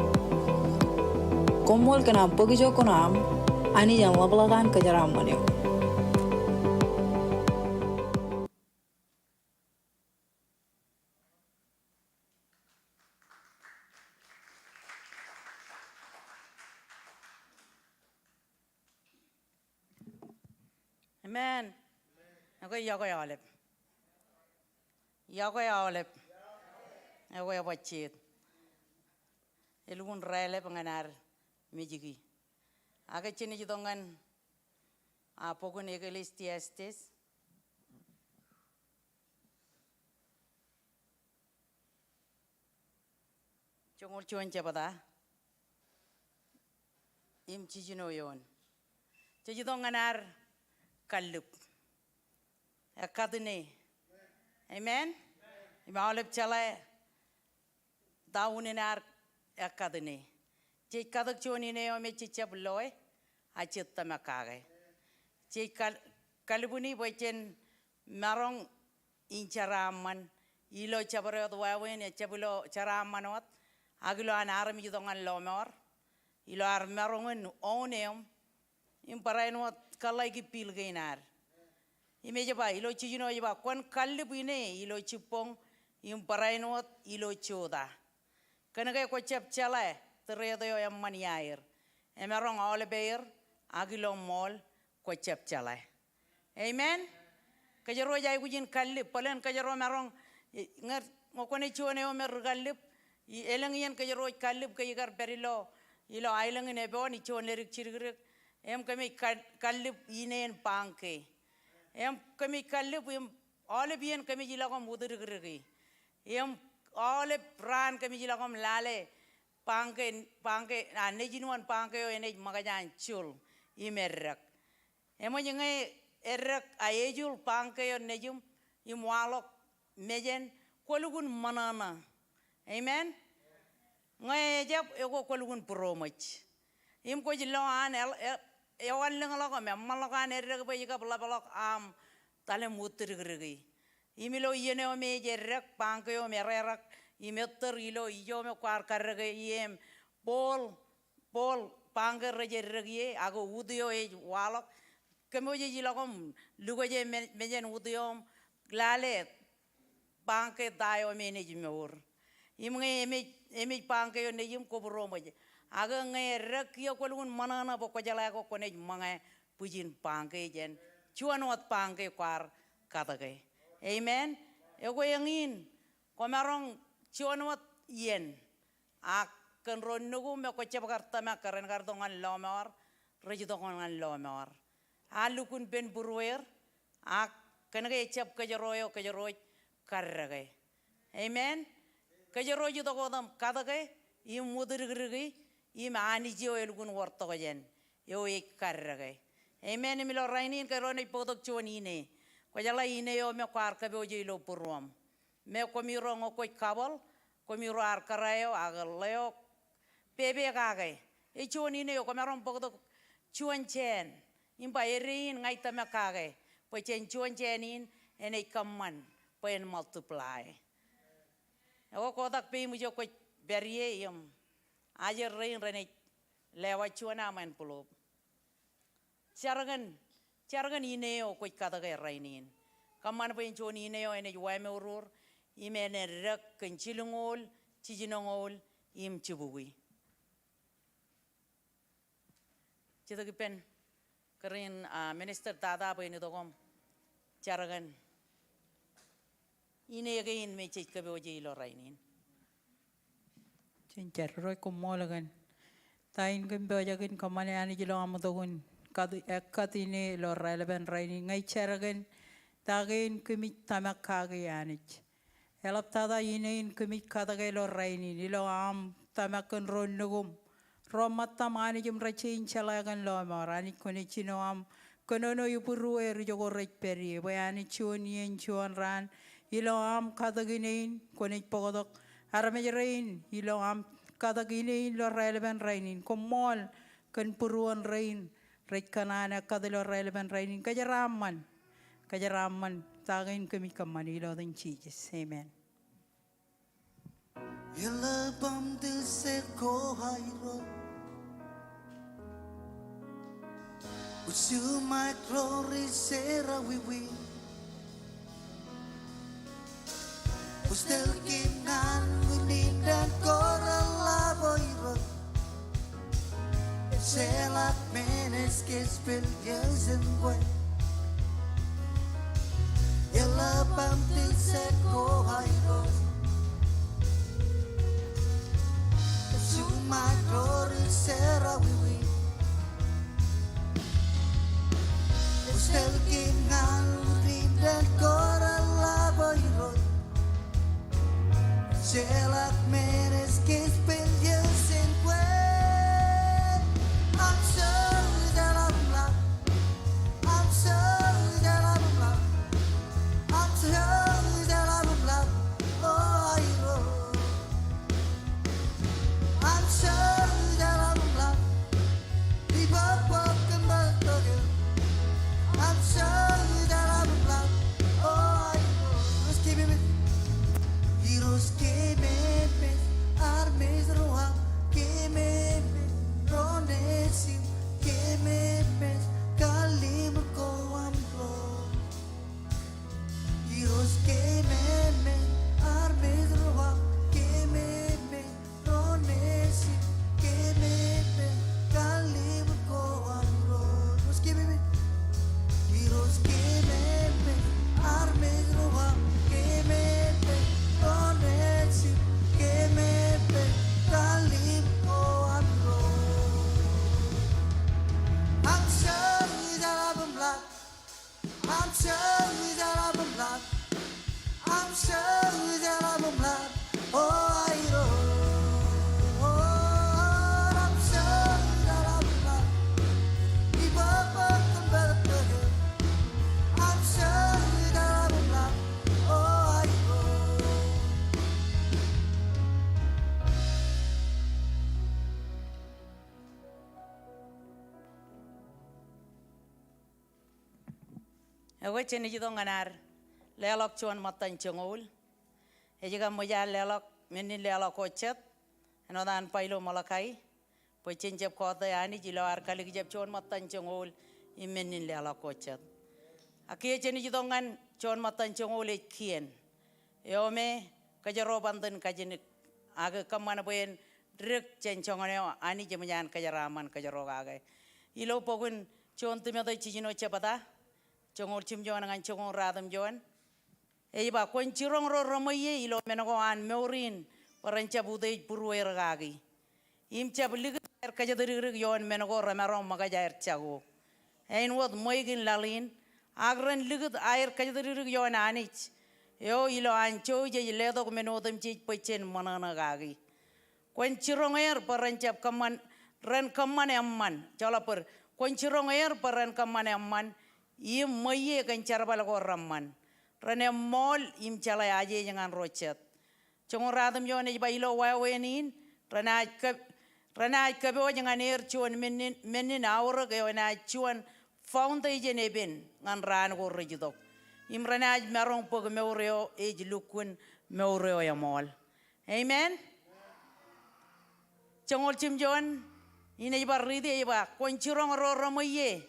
Koṃṃool kōn aṃ bōk ijo kuṇaaṃ, Anij en ḷapḷọk an kōjeraaṃṃan eok. Amen. Ekwe, iọkwe aolep. Iọkwe aolep. Ekwe, ebajjeet. Elukkuun raelep ñan ad mejiki. Ak jen ej itok ñan, a, bok in Eklesiastes. Joñoul juon jebta im jiljino eoon. Jej itok ñan ad kallib. Ekkatne. Amen. Im aolep jeḷā ta unin ad ekkatne. Jej katōk juon ine eo me jej jab loe, a jej tōmak kake. Jej kal-, kalbwini bwe jen maroñ in jeraaṃṃan ilo jabdewōt wāween, ejjab ilo jeraaṃṃan wōt, ak ilo an armej itok ñan lọmọọr, ilo ad maroñ in own eṃ, im barāinwōt kōḷḷāiki bill kein ad. Im ej ba, ilo jiljino ej ba, kwōn kallib ine ilo jibboñ, im barāinwōt ilo jota. Kōnke kwōjab jeḷā tōre eo eṃṃan iaer. Emaroñ aolepeer, ak ilo ṃool kwōjab jeḷā. Amen. Kōjro ej aikuj in kallib, bōlen kōjro maroñ, ñe, ñe kwōnaaj juon eo me ri kallib, i, elōñ iien kōjro ej kallib ke ikar pād ilo, ilo aelōñ in Epoon, ij juon ledik jidikdik, im kōmij kal-, kallib ineen bangke. Im kōmij kallib, im aolep iien kōmij ilọk im utdikdiki. Im aolep raan kōmij ilọk im lale bangke, bangke, a, nejin wōn bangke eo enaaj ṃōkaj an jul im eddek. Eṃōj ñe eddek a ejul bangke eo nejiṃ im waḷọk mejān, kwō lukkuun ṃōṇōṇō. Amen? Ñe ejab, ekwe kwō lukkuun būroṃōj. Im kwōj lo an, el-, e-, ewanlōñḷọk im eṃṃanḷọk an eddek bwe ij kab ḷapḷọk aṃ tal im utdikdiki. Im ilo iien eo me ej eddek, bangke eo im ererak, im ettōr ilo ijo me kwaar kaddeke ie im ball, ball, bangke rej eddek ie, ak ut eo ej waḷọk. Kōmwōj ej ilọk im lukwōje me-, mejān ut eo im lale bangke ta eo me enaaj mour. Im ñe emej, emej bangke eo nejiṃ, kwōbūruōṃōj. Ak ñe eddo kiiō kwō lukkuun ṃōṇōṇō bwe kwō jeḷā ko, kwōnaaj ṃōñā bwijin bangke jān juon wōt bangke kwaar katōke. Amen. Ekwe eñin, kwōmaroñ juon wōt iien. Ak kōn ro nukuṃ me kwōj jab kar tōmak ke ren kar itok ñan lọmọọr, rej itok ñan lọmọọr. Ear lukkuun pen būrueir, ak kōnke ejab kōjro eo kōjro ej kaddeke. Amen. Kōjro ej itok wōt im katōke, im wūtidikdiki, im Anij eo elukkuun wōr tokjān, eo ej kaddeke. Amen. Im ilo rainin kōjro naaj bōktok juon ine. Kwōjeḷā ine eo me kwaar kōpooje ilo būruōṃ. Me koṃiro ñe kwōj kabōḷ, koṃiro ar kōrā eo ak ḷeo pepe kake. Ej juon ine eo kwōmaroñ bōktok juon jāān. Im ba, ede in ña ij tōmak kake bwe jān juon jāān in enaaj kōṃṃan bwe en multiply. Ekwe kotak peiṃ ijo kwōj pād ie im ajri rein renaaj lewōj juon aṃ envelope. Jar kōn, jar kōn ine eo kwōj katōke rainin. Kōṃṃan bwe en juon ine eo enaaj wāmourur, im en eddek kōn jilñoul, jijinoñoul, im jibukwi. Jet ippān kōrā in, ah, minister tata bwe en itok im jar kōn ine kein me jej kōpooje ilo rainin. Jen jar. Irooj, koṃṃool kōn ta in kōm pojak in kōṃṃane, Anij, ilo aṃ itok in ekkat ine ilo raelepen rainin. Ña ij jar kōn ta kein kōmij tōmak kake, Anij. Eḷaptata ine in kōmij katōke ilo rainin, ilo aṃ tōmak kōn ro nukuṃ. Ro ṃōttaṃ, Anij, im rej jañin jeḷā kōn lọmọọr. Anij, kwōnaaj jino aṃ kōnono ibūrueir ijoko rej pād ie. Bwe Anij, juon iien, juon raan, ilo aṃ katōk ine in, kwōnaaj bōktok armej rein ilo aṃ katōk ine in ilo raelepen rainin. Koṃṃool kōn būruon rein rej kōṇaan ekkat ilo raelepen rainin. Kōjeraaṃṃan. Kōjeraaṃṃan ta kein kōmij kōṃṃane ilo etan Jisōs. Amen. Eḷap aṃ tilse ko Irooj. Uju ṃaik ro ri sera wiwi. Kwōj tōl kōm ñan unin dān ko reḷap, O Irooj. Jeḷak men ej kōj pād ijo jān kwe. Eḷap aṃ tilse ko Irooj. Uju ṃaik ro ri sera wiwi. Kwōj tōl kōm ñan unin dān ko reḷap, O Irooj. Jeḷak men ej kōj pād ijo jān kwe. Aṃ jeḷā im ḷap. Aṃ jeḷā im ḷap. Aṃ jeḷā im ḷap. O Irooj. Aṃ jeḷā im ḷap. Ibōk bōk kōm bōktok eō. Aṃ jeḷā im ḷap. O Irooj, kememej. Irooj, kememej armej ro aṃ. Kememej ro nejim. Kememej kallimur ko aṃ ro. Irooj, kememej armej ro aṃ. Kememej ro nejim. Kememej kallimur ko aṃ ro. Irooj, kememej. Irooj, kememej armej ro aṃ. Kememej ro nejim. Kememej kallimur ko aṃ ro. Aṃ jeḷā im ḷap. Aṃ jeḷā im ḷap. Aṃ jeḷā im ḷap. O Irooj. Aṃ jeḷā im ḷap. Ibōk bōk kōm bōktok eō. Aṃ jeḷā im ḷap. O Irooj. Ekwe jenaaj itok ñan ad leḷọk juon ṃōttan joñoul. Ej kab ṃōj ad leḷọk, men in leḷọk ko jet, āinwōt an ba ilo Malakai, bwe jen jab kọọte Anij ilo ad kalikijerḷọk juon ṃōttan joñoul im men in leḷọk ko jet. Ak kiiō jenaaj itok ñan juon ṃōttan joñoul ej kien. Eo me kōjro ban itōn kajin ak kōṃṃan bwe en dik jān joñan eo Anij eṃōj an kōjeraaṃṃan kōjro kake. Ilo bok in Juon Timote jiljino jebta, joñoul jimjuon ñan joñoul ratimjuon, ej ba, kwōn jiroñ ro reṃweiie ilo men ko an mour in bwe ren jab utiej būrueir kaki. Im jab likūt aer kōjatdikdik ioon men ko remaroñ ṃōkaj aer jako āinwōt ṃweiuk in laḷ in, ak ren likūt aer kōjatdikdik ioon Anij eo ilo an jouj ej letok men otemjej bwe jen ṃōṇōṇō kaki. Kwōn jiroñ er bwe ren jab kōṃṃan, ren kōṃṃan eṃṃan. Joḷọk bōd. Kwōn jiroñ er bwe ren kōṃṃan eṃṃan im ṃweiie kōn jerbal ko reṃṃan. Ren eṃṃool im jeḷā ajej ñan ro jet. Joñoul ratimjuon ej ba, ilo wāween in renaaj kō, renaaj kōpooj ñan er juon mennin, mennin aorōk eo enaaj juon foundation epen ñan raan ko rej itok. Im renaaj maroñ bōk mour eo ej lukkuun mour eo eṃool. Amen. Joñoul jimjuon in ej bar riiti ej ba, kwōn jiroñ ro reṃweiie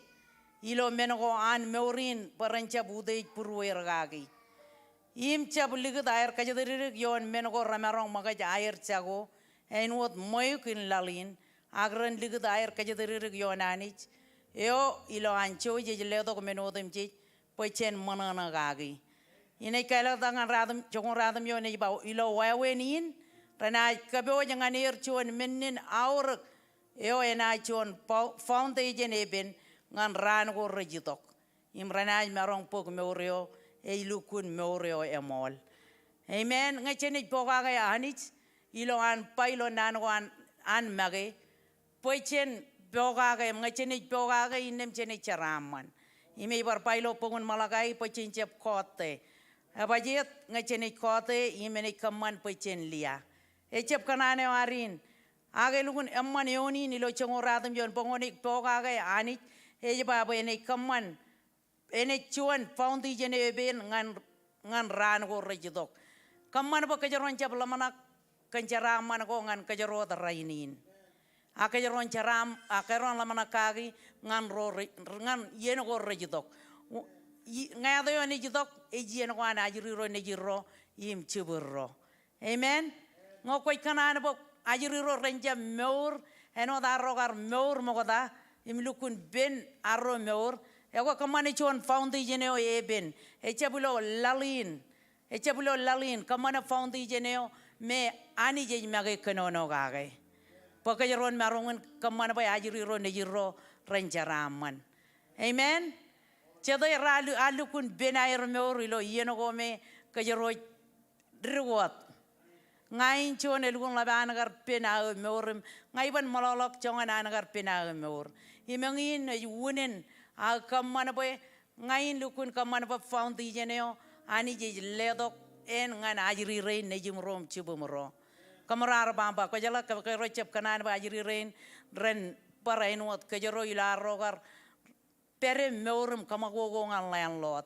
ilo men ko an mour in bwe ren jab utiej būrueir kaki. Im jab likūt aer kōjatdikdik ioon men ko remaroñ ṃōkaj aer jako āinwōt ṃweiuk in laḷ in, ak ren likūt aer kōjatdikdik ioon Anij eo ilo an jouj ej letok men otemjej bwe jen ṃōṇōṇō kaki. Inaaj kāālōt ñan ratim, joñoul ratimjuon ej ba, ilo wāween in renaaj kōpooj ñan er juon mennin aorōk eo enaaj juon fo, foundation epen ñan raan ko rej itok. Im renaaj maroñ bōk mour eo ej lukkuun mour eo eṃool. Amen. Ñe jenaaj pokake Anij ilo an ba ilo naan ko an, an make, bwe jen pokake im ñe jenaaj pokake innām jenaaj jeraaṃṃan. Im ej bar ba ilo bok in Malakai bwe jen jab kọọte. Ebajjeet ñe jenaaj kọọte im enaaj kōṃṃan bwe jen lia. Ejab kōṇaan eo ad in. Ak elukkuun eṃṃan eoon in ilo joñoul ratimjuon bwe ñe enaaj pokake Anij ej ba bwe enaaj kōṃṃan enaaj juon foundation eo epen ñan, ñan raan ko rej itok. Kōṃṃan bwe kōjro en jab ḷōmṇak kōn jeraaṃṃan ko ñan kōjro wōt rainin. A kōjro en jeraaṃ, a kōjro en ḷōmṇak kaki ñan ro rej, ñan iien ko rej itok. Ñāāt eo enaaj itok ej iien ko an ajri ro nejirro im jibwidro. Amen. Ñe kwōj kōṇaan bwe ajri ro ren jab mour āinwōt arro kar mour ṃokta im lukkuun pen arro mour, ekwe kōṃṃane juon foundation eo epen. Ejab ilo laḷ in. Ejab ilo laḷ in. Kōṃṃane foundation eo me Anij ej make kōnono kake. Bwe kōjro en maroñ in kōṃṃan bwe ajri ro nejirro ren jeraaṃṃan. Amen. Jete raar lu, a lukkuun pen aer mour ilo iien ko me kōjro ej dik wōt. Ña in juon elukkuun ḷap an kar pen aō mour im ña iban ṃōḷoḷọk joñan an kar pen aō mour. Im eñin ej unin aō kōṃṃan bwe ña in lukkuun kōṃṃan bwe foundation eo Anij ej letok en ñan ajri rein nejimro im jibwimro. Kōmro ar ba, ba kwōjeḷā ke, kōjro jab kōṇaan bwe ajri rein ren bar āinwōt kōjro ilo arro kar pād im mour im kōṃakoko ñan landlord.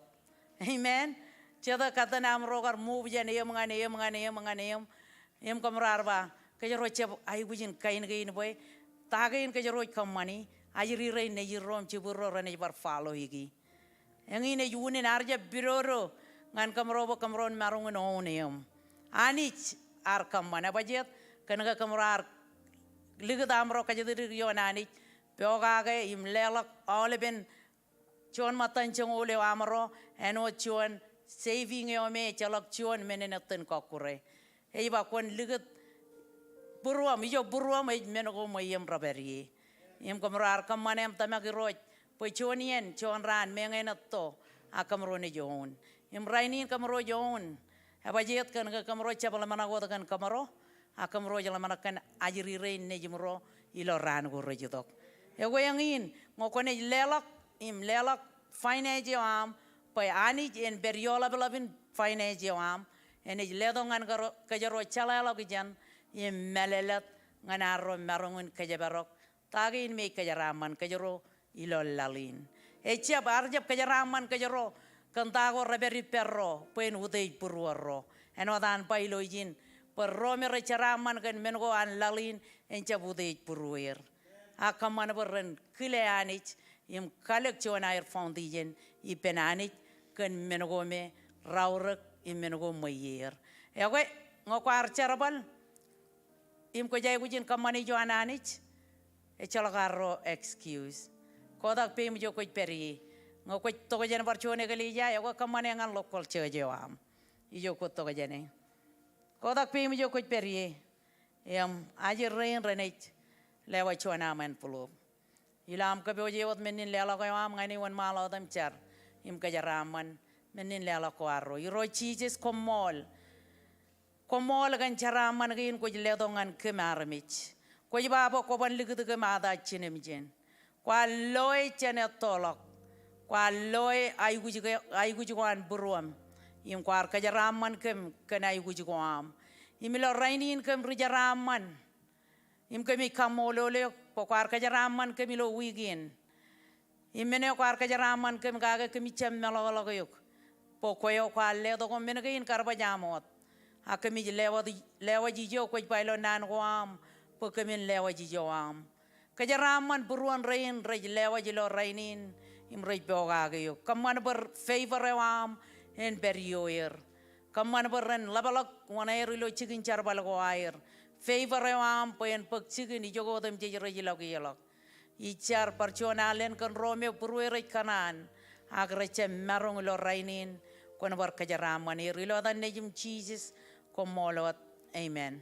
Amen. Jete kōttan aṃro kar move jān eṃ ñan eṃ ñan eṃ ñan eṃ. Im kōmro ar ba, kōjro jab aikuj in kain kein bwe ta kein kōjro ej kōṃṃani, ajri rein nejirro im jibwidro renaaj bar follow-i ki. Eñin ej unin, ar jab pidodo ñan kōmro bwe kōmro en maroñ in own eṃ. Anij ear kōṃṃan. Ebajjeet, kōnke kōmro ar likūt aṃro kōjatdikdik ioon Anij, pokake im leḷọk aolepen juon ṃōttan joñoul eo aṃro āinwōt juon saving eo me ejjeḷọk juon men en ettōn kọkkure. Ej ba kwōn likūt būruōṃ, ijo būruōṃ ej men ko ṃweiem rej pād ie. Im kōmro ar kōṃṃan eṃ tōmak Irooj bwe juon iien, juon raan, meñe en etto, ak kōmro naaj own. Im rainin kōmro ej own. Ebajjeet kōnke kōmro jab ḷōmṇak wōt kōn kōmro, ak kōmro ej ḷōmṇak kōn ajri rein nejimro ilo raan ko rej itok. Ekwe eñin, ñe kwōnaaj leḷọk im leḷọk finance eo aṃ bwe Anij en pād ioḷapḷap in finance eo aṃ, enaaj letok ñan kōjro, kōjro jeḷāḷọkjeṇ im mālōtlōt ñan arro maroñ in kōjparok ta kein me ej kōjeraaṃṃan kōjro ilo laḷ in. Ejab, ar jab kōjeraaṃṃan kōjro kōn ta ko rej pād ippārro bwe en utiej būruerro. Āinwōt an ba ilo ijin, bwe ro me rej jeraaṃṃan kōn men ko an laḷ in en jab utiej būrueir. Ak kōṃṃan bwe ren kile Anij im kalōk juon aer foundation ippān Anij kōn men ko me raorōk im men ko ṃweieer. Ekwe, ñe kwaar jerbal, im kwōj aikuj in kōṃṃane ijo an Anij, ejjeḷọk arro excuse. Kotak peiṃ ijo kwōj pād ie. Ñe kwōj tokjān bar juon eklejia, ekwe kōṃṃane ñan local church eo aṃ ijo kwōj tokjāne. Kotak peiṃ ijo kwōj pād ie. Im ajri rein renaaj lewōj juon aṃ envelope. Ilo aṃ kōpooje wōt men in leḷọk eo aṃ ñan eoon ṃaḷotam jar im kōjeraaṃṃan men in leḷọk ko arro. Irooj Jisōs, koṃṃool. Koṃṃool kōn jeraaṃṃan kein kwōj letok ñan kōm armej. Kwōj ba bwe kwō ban likūt kōm ataak jinen im jen. Kwaar loe jān ettoḷọk. Kwaar loe aikuj ke, aikuj ko an būruōm. Im kwaar kōjeraaṃṃan kōm kōn aikuj ko aṃ. Im ilo rainin kōm ri jeraaṃṃan. Im kōmij kaṃṃoolol eok bwe kwaar kōjeraaṃṃan kōm ilo wiik in. Im men eo kwaar kōjeraaṃṃan kōm kake kōmij jab meḷọkḷọk eok bwe kwe eo kwaar letok men kein kar baj aṃ wōt. A kōmij lewōj, lewōj ijo kwōj ba ilo naan ko aṃ bwe kōmin lewōj ijo aṃ. Kōjeraaṃṃan būruon rein rej lewōj ilo rainin im rej pokake eok. Kōṃṃan bwe favor eo aṃ en pād ioer. Kōṃṃan bwe ren ḷapḷọk wōṇāer ilo jikin jerbal ko aer. Favor eo aṃ bwe en bōk jikin ijoko otemjej rej ilọk ieḷọk. Ij jar bar juon alen kōn ro me būrueir rej kōṇaan ak rej jab maroñ ilo rainin, kwōn bar kōjeraaṃṃan er. Ilo etan Nejiṃ Jisōs, koṃṃool wōt. Amen.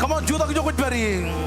Come on, jutak ijo kwōj pād ie.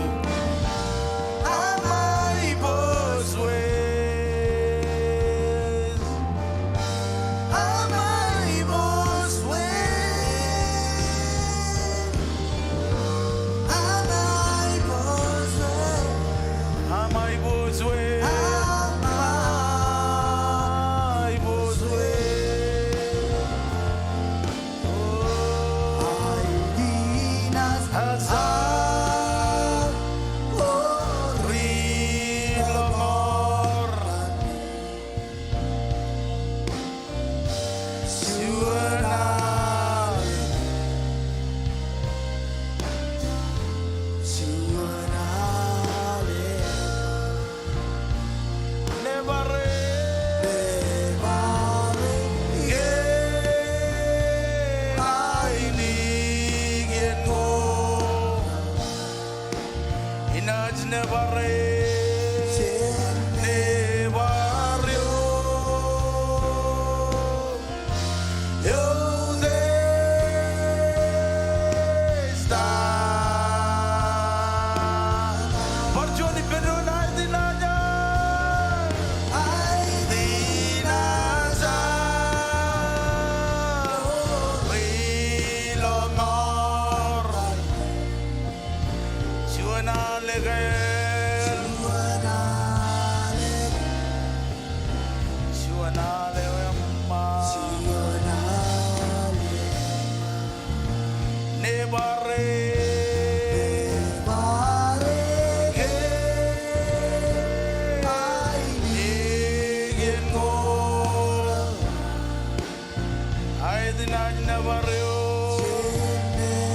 Āinwōt nōbar eok,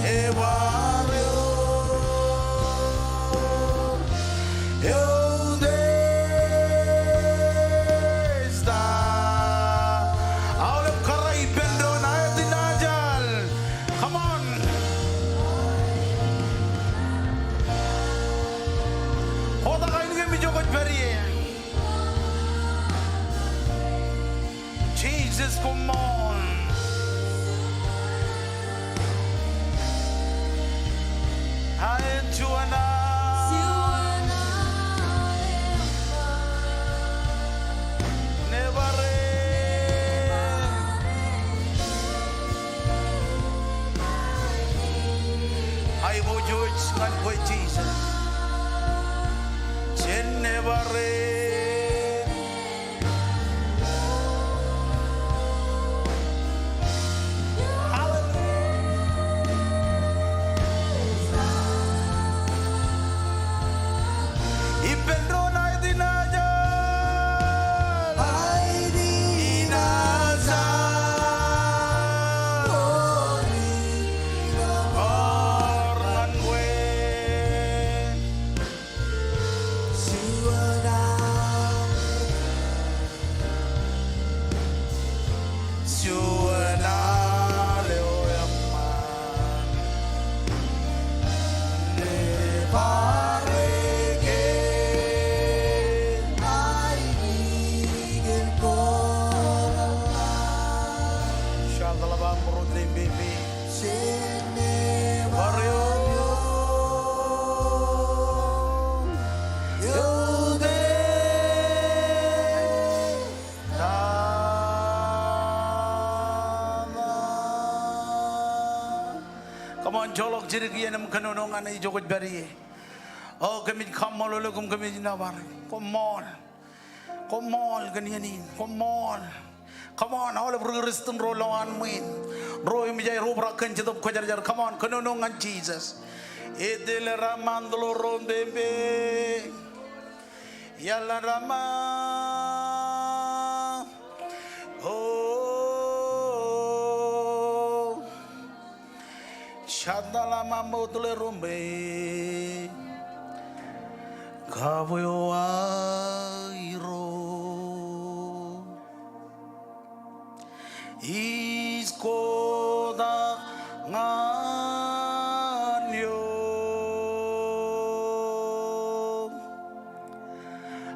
nōbar eok, eok Kūrjin. Aolep kōrā ippān doon, āinwōt nōbar eok. Come on. Kotak ainikiōṃ ijo kwōj pād ie. Jesus, come on. Aet juon aō nōbar eok. Aiboojoj ñan kwe Jesus. Jen nōbar eok. Hallelujah. Ippān doon, āinwōt nōbar eok. Āinwōt nōbar eok. Kōrā ñan kwe. Juon aō, juon aō eṃṃan, nōbar eok ainikiōṃ kōrā. Bar eok. Come on, joḷọk jidik iien im kōnono ñan ijo kwōj pād ie. O, kōmij kaṃṃoolol eok im kōmij nōbar eok. Koṃṃool. Koṃṃool kōn iien in. Koṃṃool. Come on, aolep ri Kūrjin ro lowaan ṃwiin, ro emōj aer obrak kōn Jetōb Kwōjarjar. Come on, kōnono ñan Jesus. Etele raṃṃan tōl ro pempe. Iaḷ raṃṃan. O. Shatala mamo tule rumbe. Kabwe eo aō Irooj. Ij kotak ñan eok.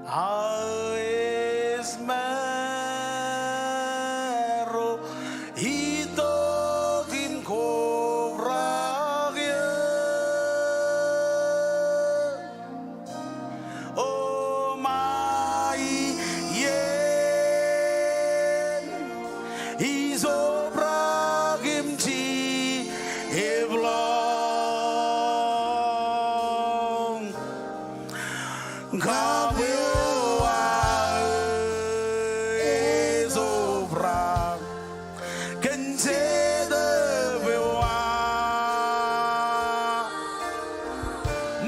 Aō ej maro itok im kobrak eō. O ṃae iien, ij obrak im jej ebḷọñ. Kabwe eo aō ej obrak kōn Jetōb eo aō.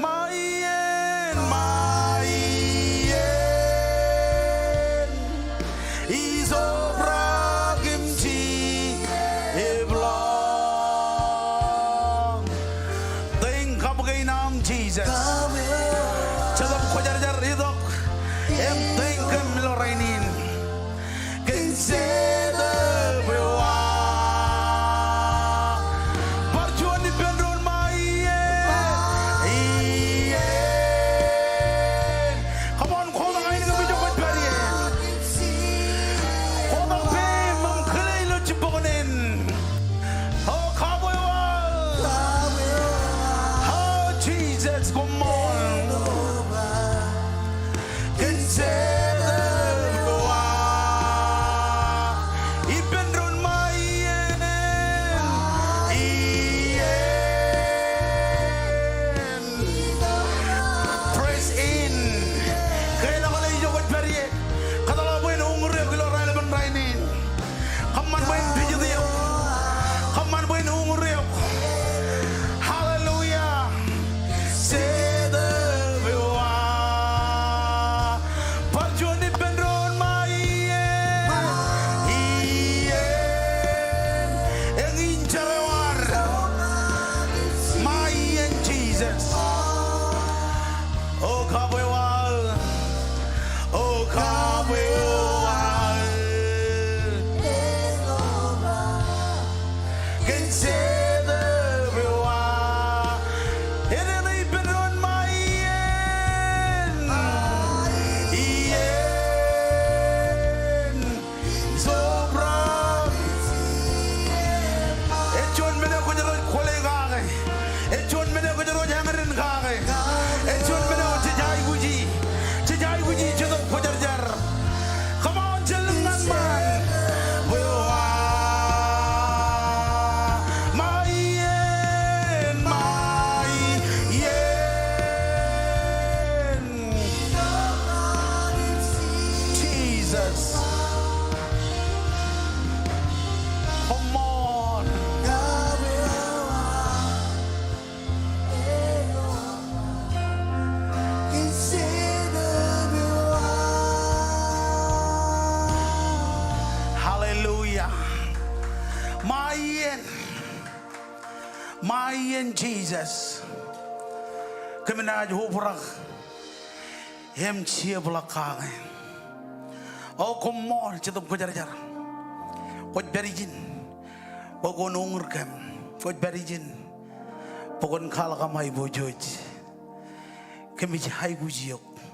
Ṃae iien, ṃae iien, ij obrak im jej ebḷọñ. Thank you, kabuñ aṃ Jesus. Jetōb Kwōjarjar itok im thank you im ilo rainin. Kōn Jetōb eo aō. Bar juon ippān doon, ṃae iien. Come on, kotak ainikiōṃ ijo kwōj pād ie. Kotak peiṃ im kile ilo jibboñōn in. O kabwe eo aō. O Jesus, koṃṃool. Ṃae iien. Ṃae iien Jisōs. Kōm naaj obrak im jepḷaak kake. O koṃṃool Jetōb Kwōjarjar. Kwōj pād ijin bwe kwōn uñūr kōm. Kwōj pād ijin bwe kwōn kwaḷọk aṃ aiboojoj. Kōmij aikuj eok.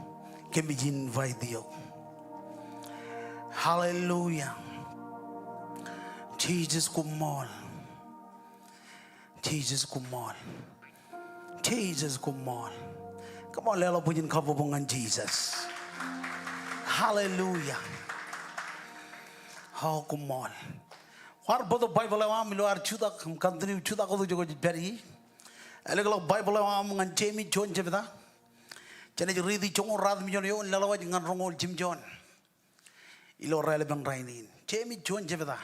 Kōmij invite eok. Hallelujah. Jisōs koṃṃool. Jisōs koṃṃool. Jisōs koṃṃool. Come on, leḷọk bwijin kabbokbok ñan Jisōs. Hallelujah. O koṃṃool. Kwaar bōktok Baibōḷ eo aṃ ilo ad jutak, continue jutak wōt ijo kwōj pād ie. Ālōkḷọk Baibōḷ eo aṃ ñan Jemes juon jebta. Jenaaj riiti joñoul ruatimjuon eoon leḷọk wōj ñan roñoul jimjuon. Ilo raelepin rainin. Jemes juon jebta.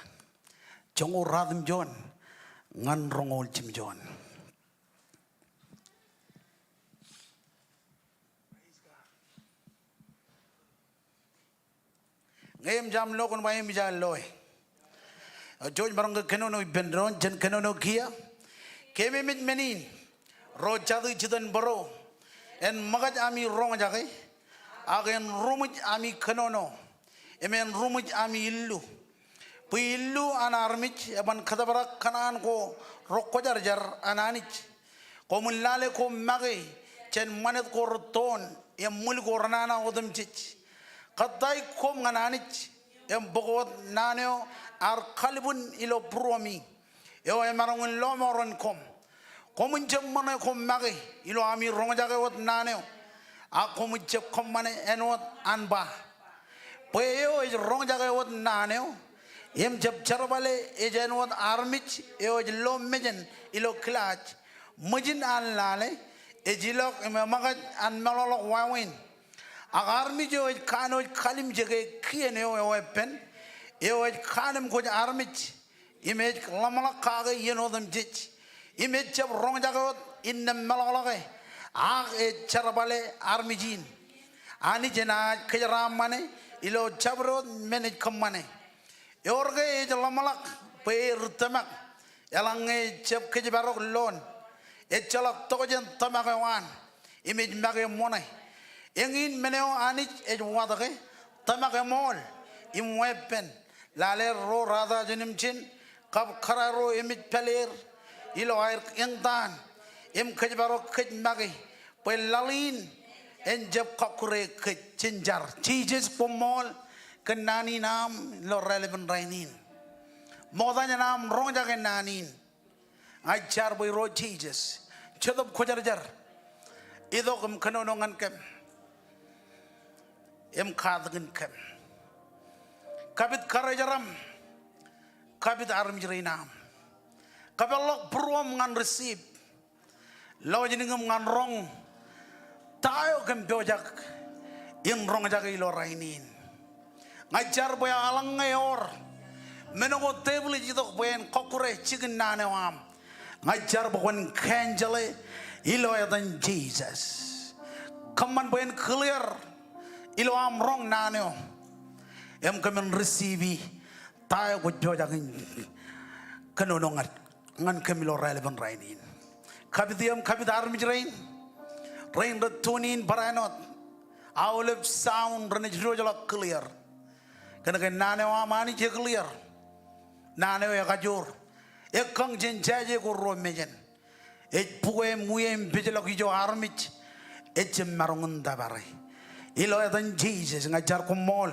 Joñoul ruatimjuon ñan roñoul jimjuon. Ñe eṃōj aṃ lo, kwōn ba eṃōj aṃ loe. Eo, jouj maroñ ke kōnono ippān doon, jen kōnono kiiō. Keememej men in, ro jatū jitōnbōro, en ṃōkaj ami roñjake, ak en ruṃwij ami kōnono, im en ruṃwij ami illu. Bwe illu an armej eban kōtōprak kōṇaan ko rekwōjarjar an Anij. Koṃwin lale ko make jān ṃanit ko rettoon im ṃwil ko renana otemjej. Kōttāik koṃ ñan Anij im bōk wōt naan eo ear kalbwin ilo būruemi, eo emaroñ in lọmọọren koṃ. Koṃwin jab ṃōṇe ko make ilo ami roñjake wōt naan eo, ak koṃij jab kōṃṃane āinwōt an ba. Bwe eo ej roñjake wōt naan eo im jab jerbale ej āinwōt armej eo ej lo mejān ilo kilaaj, ṃwijin an lale, ej ilọk im eṃōkaj an meḷọkḷọk wāween. Ak armej eo ej kanooj kalimjeke kien eo eweeppān, eo ej kanemkwōj armej, im ej ḷōmṇak kake iien otemjej, im ej jab roñjake wōt innām meḷọkḷọke, ak ej jerbale armej in. Anij enaaj kōjeraaṃṃane ilo jabdewōt men ej kōṃṃane. Ewōr ke ej ḷōmṇak bwe er tōmak, eḷaññe ejjab kōjparok loon, ejjeḷọk tokjān tōmak eo an, im ej make ṃoṇe. Eñin men eo Anij ej watōke, tōmak eṃool, im weeppān, lale ro rata jān im jān, kab kōrā ro emej pāleer, ilo aer eñtaan, im kōjparok kōj make, bwe laḷ in en jab kọkkure kōj. Jen jar. Jisōs koṃṃool kōn naan in aṃ ilo raelepin rainin. Ṃokta jān aṃ roñjake naan in. Ña ij jar bwe Irooj Jisōs, Jetōb Kwōjarjar, itok im kōnono ñan kōm im katakin kōm. Kapit karijeram, kapit armej rein aṃ. Kōpeḷḷọk būruōm ñan receive. Lọjilñin im ñan roñ ta eo kōm pojak in roñjake ilo rainin. Ña ij jar bwe eḷaññe ewōr men ko tepil ej itok bwe en kọkkure jikin naan eo aṃ, ña ij jar bwe kwōn cancel e ilo etan Jisōs. Kōṃṃan bwe en clear ilo aṃ roñ naan eo im kōmin receive e ta eo kwōj pojak in kōnono ñan, ñan kōm ilo raelepin rainin. Kapit eō im kapit armej rein, rein rej tune in barāinwōt, aolep sound renaaj diwōjḷọk clear. Kōnke naan eo aṃ Anij e clear. Naan eo ekajoor. Ekkañ jān jāje ko ruo mejān. Ej bukwe im wie im pejḷọk ijo armej ejjab maroñ in tōpare. Ilo etan Jisōs ña ij jar koṃṃool.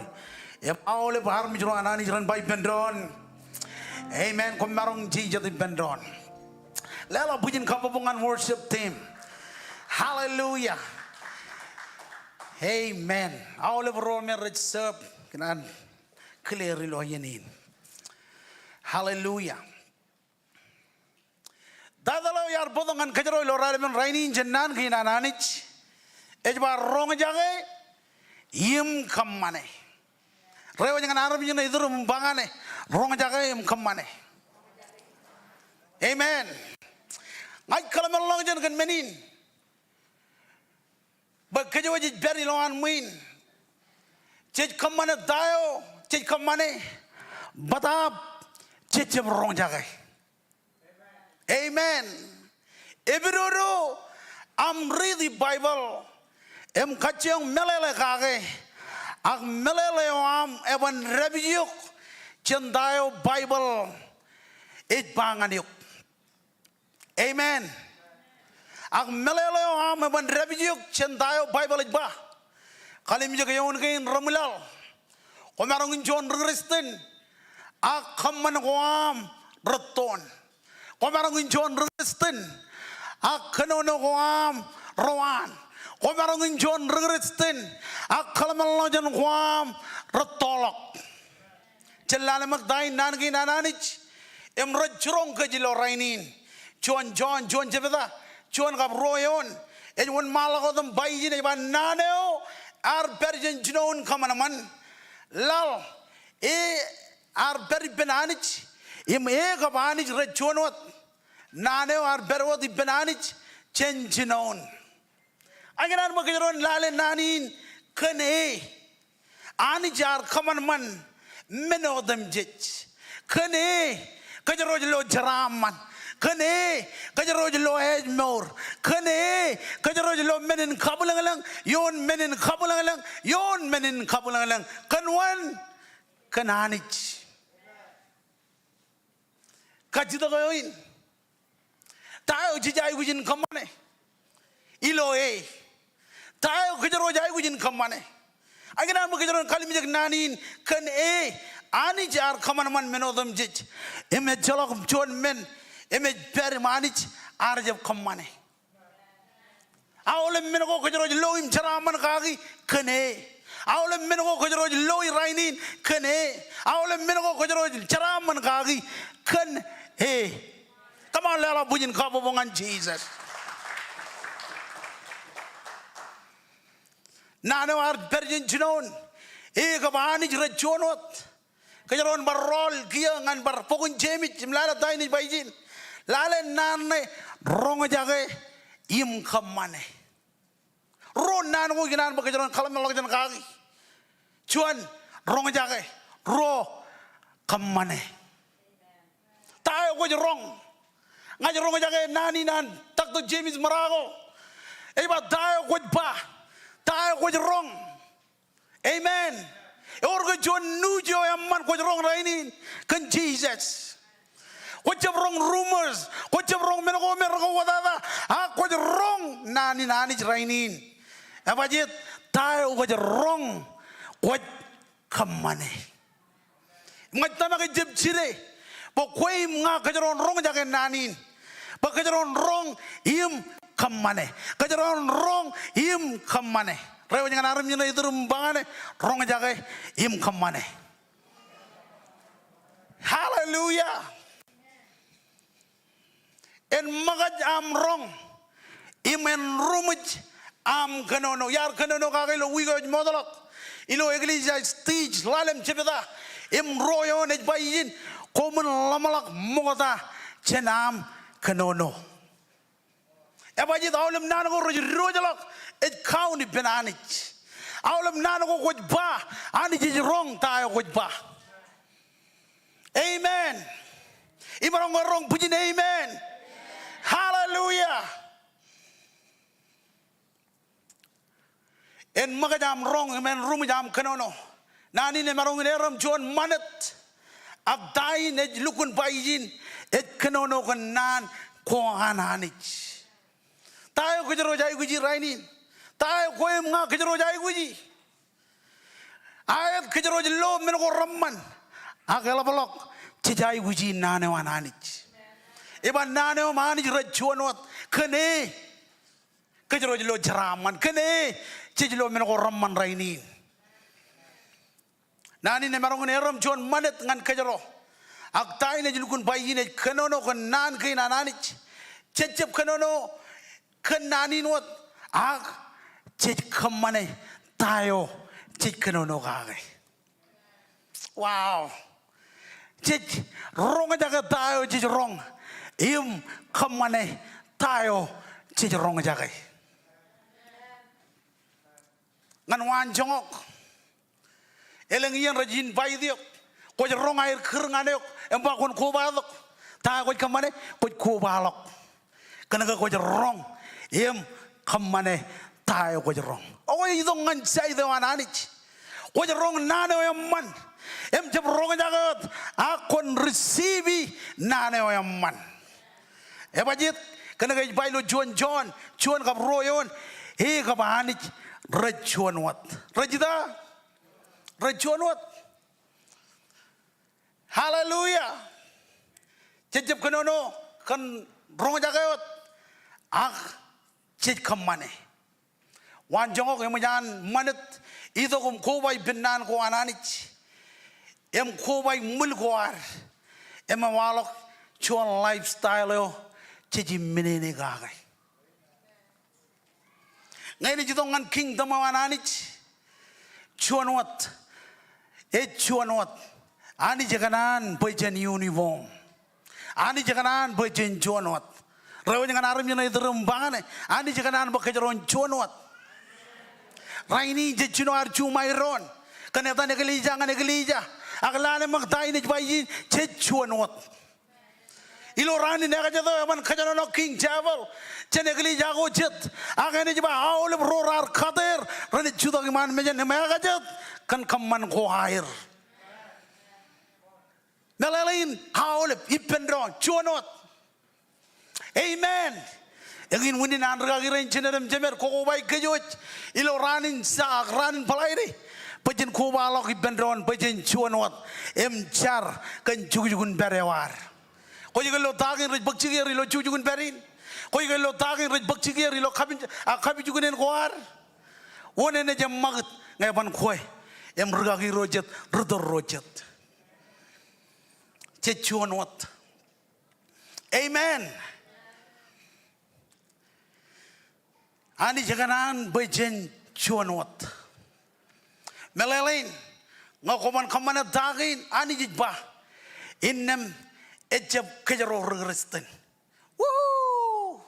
Im aolep armej ro an Anij ren ba ippān doon, amen. Koṃ maroñ jijet ippān doon. Leḷọk bwijin kabbokbok ñan worship team. Hallelujah. Amen. Aolep ro me rej serve kōn an clear ilo iien in. Hallelujah. Title eo iar bōktok ñan kōjro ilo raelepin rainin jān naan kein an Anij ej ba roñjake im kōṃṃane. Reiwōj ñan armej ṇe iturūṃ im ba ñan e, roñjake im kōṃṃane. Amen. Ña ij kōḷmānḷọkjeṇ kōn men in. Bwe kōjwōj ej pād ilowaan ṃwiin. Jej kōṃṃane ta eo jej kōṃṃane, bōtaab jej jab roñjake. Amen. Epidodo aṃ riiti Baibōḷ im kajjioñ meḷeḷe kake, ak meḷeḷe eo aṃ eban dāpij eok jān ta eo Baibōḷ ej ba ñan eok. Amen. Ak meḷeḷe eo aṃ eban dāpij eok jān ta eo Baibōḷ ej ba. Kalimjek eoon kein reṃwilaḷ. Kwōmaroñ in juon ri-Kristian ak kōṃṃan ko aṃ rettoon. Kwōmaroñ in juon ri-Kristian ak kōnono ko aṃ rewaan. Kwōmaroñ in juon ri-Kristian ak kōḷmānḷọkjeṇ ko aṃ rettoḷọk. Jen lale ṃōk ta in naan kein an Anij im rej jiroñ kōj ilo rainin. Juon Jon, juon jebta, juon kab ruo eoon. Ej wōnṃaanḷọk wōt im ba ijin, ej ba, naan eo ear pād jān jinoin kōṃanṃan. Laḷ e ear pād ippān Anij, im e kab Anij rej juon wōt. Naan eo ear pād wōt ippān Anij jān jinoin. Ak ikōṇaan bwe kōjro en lale naan in kōn e. Anij ear kōṃanṃan men otemjej. Kōn e kōjro ej lo jeraaṃṃan. Kōn e kōjro ej lo ājmour. Kōn e kōjro ej lo men in kabwilōñlōñ ioon men in kabwilōñlōñ ioon men in kabwilōñlōñ. Kōn wōn? Kōn Anij. Kajjitōk eo in. Ta eo jej aikuj in kōṃṃane ilo e? Ta eo kōjro ej aikuj in kōṃṃane? Ak ikōṇaan bwe kōjro en kalimjek naan in kōn e. Anij ear kōṃanṃan men otemjej. Im ejjeḷọk juon men im ej pād im Anij ear jab kōṃṃane. Aolep men ko kōjro ej lo im jeraaṃṃan kaki, kōn e. Aolep men ko kōjro ej lo i rainin, kōn e. Aolep men ko kōjro ej jeraaṃṃan kaki, kōn e. Come on, leḷọk bwijin kabbokbok ñan Jisōs. Naan eo ear pād jān jinoin. E kab Anij rej juon wōt. Kōjro en bar rọọl kiiō ñan bar bok in Jemes im lale ta in ej ba ijin. Lale naan ṇe, roñjake im kōṃṃane. Ruo naan ko ikōṇaan bwe kōjro en kōḷmānḷọkjeṇ kaki. Juon, roñjake. Ruo, kōṃṃane. Ta eo kwōj roñ? Ña ij roñjake naan in an Doctor James Murako. Ej ba ta eo kwōj ba, ta eo kwōj roñ. Amen. Ewōr ke juon nuuj eo eṃṃan kwōj roñ rainin kōn Jisōs? Kwōj jab roñ rumors, kwōj jab roñ men ko me rekauwōtata, ak kwōj roñ naan in Anij rainin. Ebajeet? Ta eo kwōj roñ kwōj kōṃṃane. Im ña ij tōmak ejjab jide bwe kwe im ña kōjro en roñjake naan in. Bwe kōjro en roñ im kōṃṃane. Kōjro en roñ im kōṃṃane. Reiwōj ñan armej ṇe iturūṃ im ba ñane, roñjake im kōṃṃane. Hallelujah. En ṃōkaj aṃ roñ im en ruṃwij aṃ kōnono. Iar kōnono kake ilo wiik eo ej mootḷọk. Ilo Ecclesiastes ḷalem jebta im ruo eoon ej ba ijin, koṃwin ḷōmṇak ṃokta jān aṃ kōnono. Ebajeet? Aolep naan ko rej diwōjḷọk ej kaun ippān Anij. Aolep naan ko kwōj ba, Anij ej roñ ta eo kwōj ba. Amen. Imaroñ ke roñ bwijin amen? Hallelujah. En ṃōkaj aṃ roñ im en ruṃwij aṃ kōnono. Naan in emaroñ in errām juon ṃanit. Ak ta in ej lukkuun ba ijin, ej kōnono kōn naan ko an Anij. Ta eo kōjro ej aikuji rainin? Ta eo kwe im ña kōjro ej aikuji? Aet, kōjro ej lo men ko reṃṃan. Ak eḷapḷọk jej aikuji naan eo an Anij. Ej ba naan eo im Anij rej juon wōt. Kōn e kōjro ej lo jeraaṃṃan. Kōn e jej lo men ko reṃṃan rainin. Naan in emaroñ in errām juon ṃanit ñan kōjro. Ak ta in ej lukkuun ba ijin, ej kōnono kōn naan kein an Anij. Jej jab kōnono kōn naan in wōt, ak jej kōṃṃane ta eo jej kōnono kake. Wow. Jej roñjake ta eo jej roñ im kōṃṃane ta eo jej roñjake. Ñan waanjoñak, elōñ iien rej invite eok. Kwōj roñ aer kūr ñan eok im ba kwōn kobatok. Ta eo kwōj kōṃṃane? Kwōj kobaḷọk. Kōnke kwōj roñ im kōṃṃane ta eo kwōj roñ. Ekwe itok ñan side eo an Anij. Kwōj roñ naan eo eṃṃan im jab roñjake wōt ak kwōn receive naan eo eṃṃan. Ebajeet? Kōnke ej ba ilo juon Jon, juon kab ruo eoon, e kab Anij rej juon wōt. Rej ita? Rej juon wōt. Hallelujah. Jej jab kōnono kōn roñjake wōt ak jej kōṃṃane. Waan joñak eṃōj an ṃanit itok im koba ippān naan ko an Anij im koba ṃwil ko ad im ewaḷọk juon lifestyle eo jej imminene kake. Ñe enaaj itok ñan kingdom eo an Anij, juon wōt. Ej juon wōt. Anij ekōṇaan bwe jen uniform. Anij ekōṇaan bwe jen juon wōt. Rewōj ñan armej ṇe iturin ba ñan e, Anij ekōṇaan bwe kōjro en juon wōt. Rainin jej jino ad juṃae doon kōn etan eklejia ñan eklejia. Ak lale ṃōk ta in ej ba ijin, jej juon wōt. Ilo raan in ekajet eo eban kōjenolọk kiiñ devil jān eklejia ko jet, ak enaaj ba aolep ro raar kate er renaaj jutak iṃaan mejān im ekajet kōn kōṃṃan ko aer. Meḷeḷein aolep ippān doon juon wōt. Amen. Eñin unin an rikaki rein jined im jemed, kokobaik kōj wōj ilo raan in sa ak raan in Bōḷaide bwe jen kobaḷọk ippān doon bwe jen juon wōt im jar kōn jukjukun pād eo ad. Kwōj ke lo ta kein rej bōk jikier ilo jukjukun pād in? Kwōj ke lo ta kein rej bōk jikier ilo kapij, a, kapijuknen ko ad? Wōn enaaj eṃṃakūt ñe eban kwe im rikaki ro jet, ri-tōl ro jet? Jej juon wōt. Amen. Anij ekōṇaan bwe jen juon wōt. Meḷeḷein, ñe kwōban kōṃṃane ta kein, Anij ej ba, innām ejjab kōjro ri-Kristian. Woo!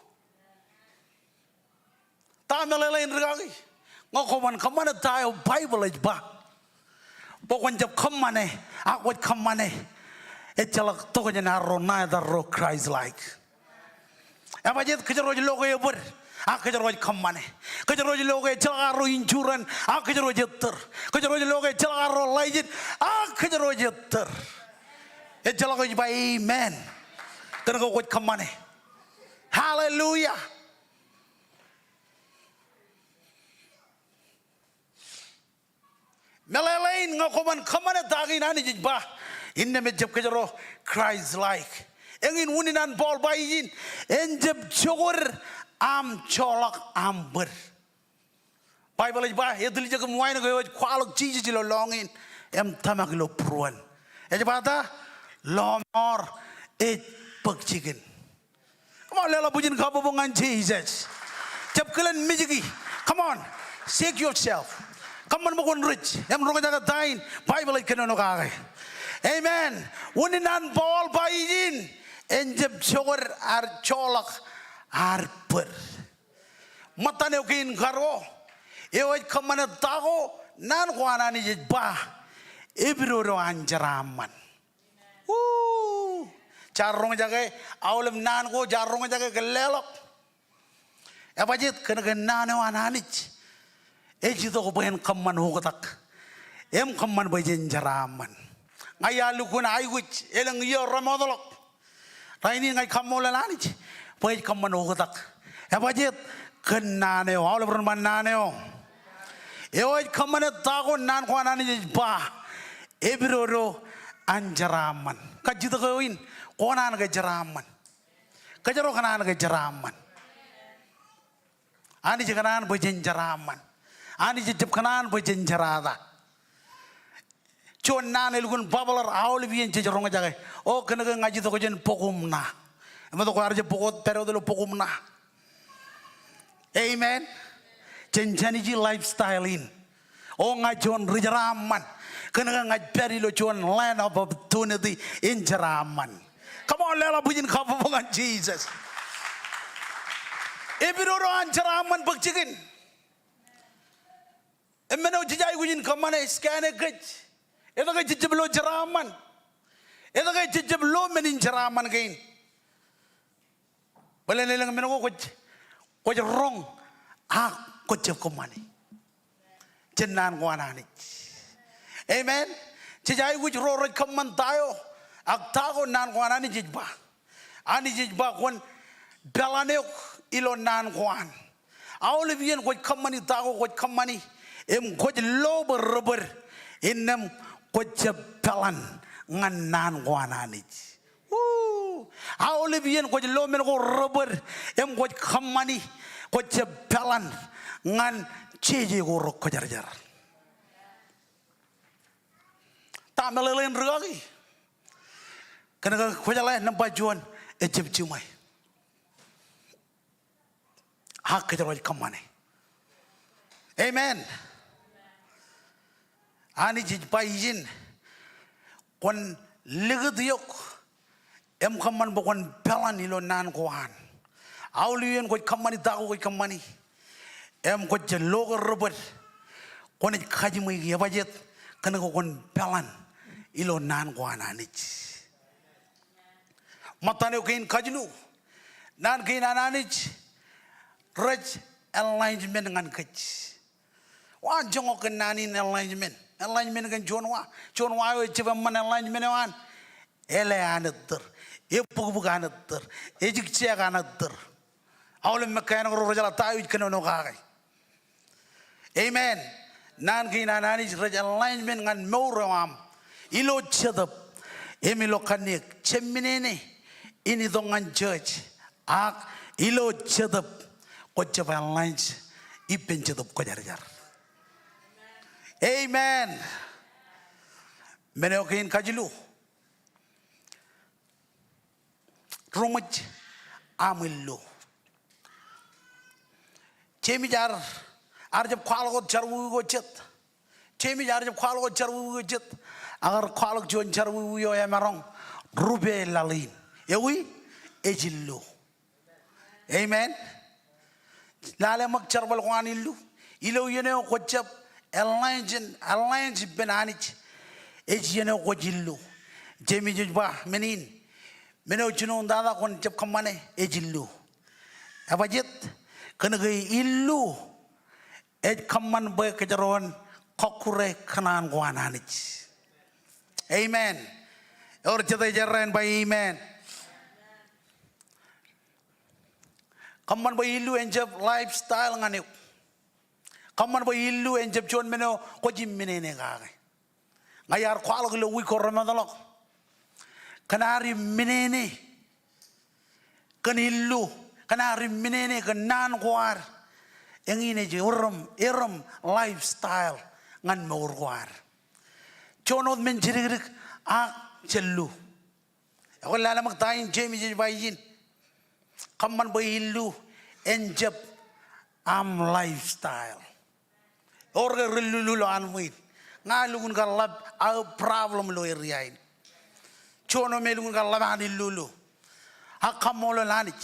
Ta meḷeḷein rikaki? Ñe kwōban kōṃṃane ta eo Baibōḷ ej ba, bwe kwōn jab kōṃṃane, ak kwōj kōṃṃane, ejjeḷọk tokjān arro ṇa etal ro Christ-like. Ebajeet? Kōjro ej lo ke ebōd, ak kōjro ej kōṃṃane. Kōjro ej lo ke ejjeḷọk arro insurance, ak kōjro ej ettōr. Kōjro ej lo ke ejjeḷọk arro license, ak kōjro ej ettōr. Ejjeḷọk ej ba amen. Kōnke kwōj kōṃṃane. Hallelujah. Meḷeḷein, ñe kwōban kōṃṃane ta kein, Anij ej ba, innām ejjab kōjro Christ-like. Eñin unin an Paul ba ijin, en jab jokwe aṃ joḷọk aṃ bōd. Baibōḷ ej ba, etiljek im wānōk eo ej kwaḷọk Jisōs ilo lọñiin im tōmak ilo būruon, ej ba ta? Lọmọọr ej bōk jikin. Come on, leḷọk bwijin kabbokbok ñan Jisōs. Jab kilen mejiki. Come on, shake yourself. Kōṃṃan bwe kwōn rej im roñjake ta in Baibōḷ ej kōnono kake. Amen. Unin an Paul ba ijin, en jab jokwe ad joḷọk ad bōd. Ṃōttan eo kein karuo, eo ej kōṃṃane ta ko, naan ko an Anij ej ba, epidodo an jeraaṃṃan. Woo! Jaar roñjake aolep naan ko, jaar roñjake kōn leḷọk. Ebajeet? Kōnke naan eo an Anij ej itok bwe en kōṃṃan oktak im kōṃṃan bwe jen jeraaṃṃan. Ña iar lukkuun aikuj elōñ iiō remootḷọk. Rainin ña ij kaṃṃoolol Anij bwe ej kōṃṃan oktak. Ebajeet? Kōn naan eo. Aolep ren ba naan eo. Eo ej kōṃṃane ta ko, naan ko an Anij ej ba, epidodo an jeraaṃṃan. Kajjitōk eo in, kwō kōṇaan ke jeraaṃṃan? Kōjro kōṇaan ke jeraaṃṃan? Anij ekōṇaan bwe jen jeraaṃṃan. Anij ejjab kōṇaan bwe jen jerata. Juon naan elukkuun popular, aolep iien jej roñjake, o, kōnke ña ij itok jān bok im ṇa. Im etok ke ear jab bōk wōt, pād wōt ilo bok im ṇa. Amen. Jen jāniji lifestyle in, o, ña juon ri-jeraaṃṃan, kōnke ña ij pād ilo juon land of opportunity in jeraaṃṃan. Come on, leḷọk bwijin kabbokbok ñan Jisōs. Epidodo an jeraaṃṃan bōk jikin. Im men eo jej aikuj in kōṃṃane, scan e kōj. Etke jej jab lo jeraaṃṃan? Etke jej jab lo men in jeraaṃṃan kein? Bōlen elōñ men ko kwōj, kwōj roñ ak kwōj jab kōṃṃani jān naan ko an Anij. Amen. Jej aikuj ro rej kōṃṃan ta eo ak ta ko naan ko an Anij ej ba. Anij ej ba kwōn peḷan eok ilo naan ko an. Aolep iien kwōj kōṃṃani ta ko kwōj kōṃṃani im kwōj lo bwe rebōd, innām kwōj jab peḷan ñan naan ko an Anij. Woo! Aolep iien kwōj lo men ko rebōd im kwōj kōṃṃani, kwōj jab peḷan ñan jeje ko rekwōjarjar. Ta meḷeḷein rikaki? Kōnke kwōjeḷā nōṃba juon ejjab jiṃwe. Ak kōjro ej kōṃṃane. Amen. Anij ej ba ijin, kwōn likūt eok im kōṃṃan bwe kwōn peḷan ilo naan ko an. Aolep iien kwōj kōṃṃani ta ko kwōj kōṃṃani im kwōj lo ke rebōd, kwōnaaj kajiṃwe eok. Ebajeet? Kōnke kwōn peḷan ilo naan ko an Anij. Ṃōttan eo kein kajilu, naan kein an Anij rej alignment ñan kōj. Wa joñak kōn naan in alignment. Alignment kōn juon wa. Juon wa eo ejjab eṃṃan alignment eo an, ele an ettōr, ebukbuk an ettōr, ejikjeek an ettōr. Aolep mechanic ro rejeḷā ta eo ej kōnono kake. Amen. Naan kein an Anij rej alignment ñan mour eo aṃ ilo jetōb im ilo kanniōk. Jab minene in itok ñan church, ak ilo jetōb kwōj jab align ippān Jetōb Kwōjarjar. Amen. Men eo kein kajilu, ruṃwij aṃ illu. Jemes ear, ear jab kwaḷọk wōt jerọwiwi ko jet. Jemes ear jab kwaḷọk wōt jerọwiwi ko jet. Ak ear kwaḷọk juon jerọwiwi eo emaroñ rupe laḷ in. Ewi? Ej illu. Amen. Lale ṃōk jerbal ko an illu. Ilo iien eo kwōj jab align, align ippān Anij, ej iien eo kwōj illu. Jemes ej ba men in, men eo jinoin tata kwōn jab kōṃṃane ej illu. Ebajeet? Kōnke illu ej kōṃṃan bwe kōjro en kọkkure kōṇaan ko an Anij. Amen. Ewōr jet ej errā en ba amen? Kōṃṃan bwe illu en jab lifestyle ñan eok. Kōṃṃan bwe illu en jab juon men eo kwōj im minene kake. Ña iar kwaḷọk ilo wiik ko remootḷọk, kōn ad im minene kōn illu, kōn ad im minene kōn naan ko ad, eñin ej erom, erom lifestyle ñan mour ko ad. Juon wōt men jidikdik ak jellu. Ekwe lale ṃōk ta in Jemes ej ba ijin, kōṃṃan bwe illu en jab aṃ lifestyle. Ewōr ke ri-illu ilo an ṃwiin? Ña elukkuun kar ḷap aō problem ilo area in. Juon eo me elukkuun kar ḷap an illu ilo. Ak kaṃṃoolol Anij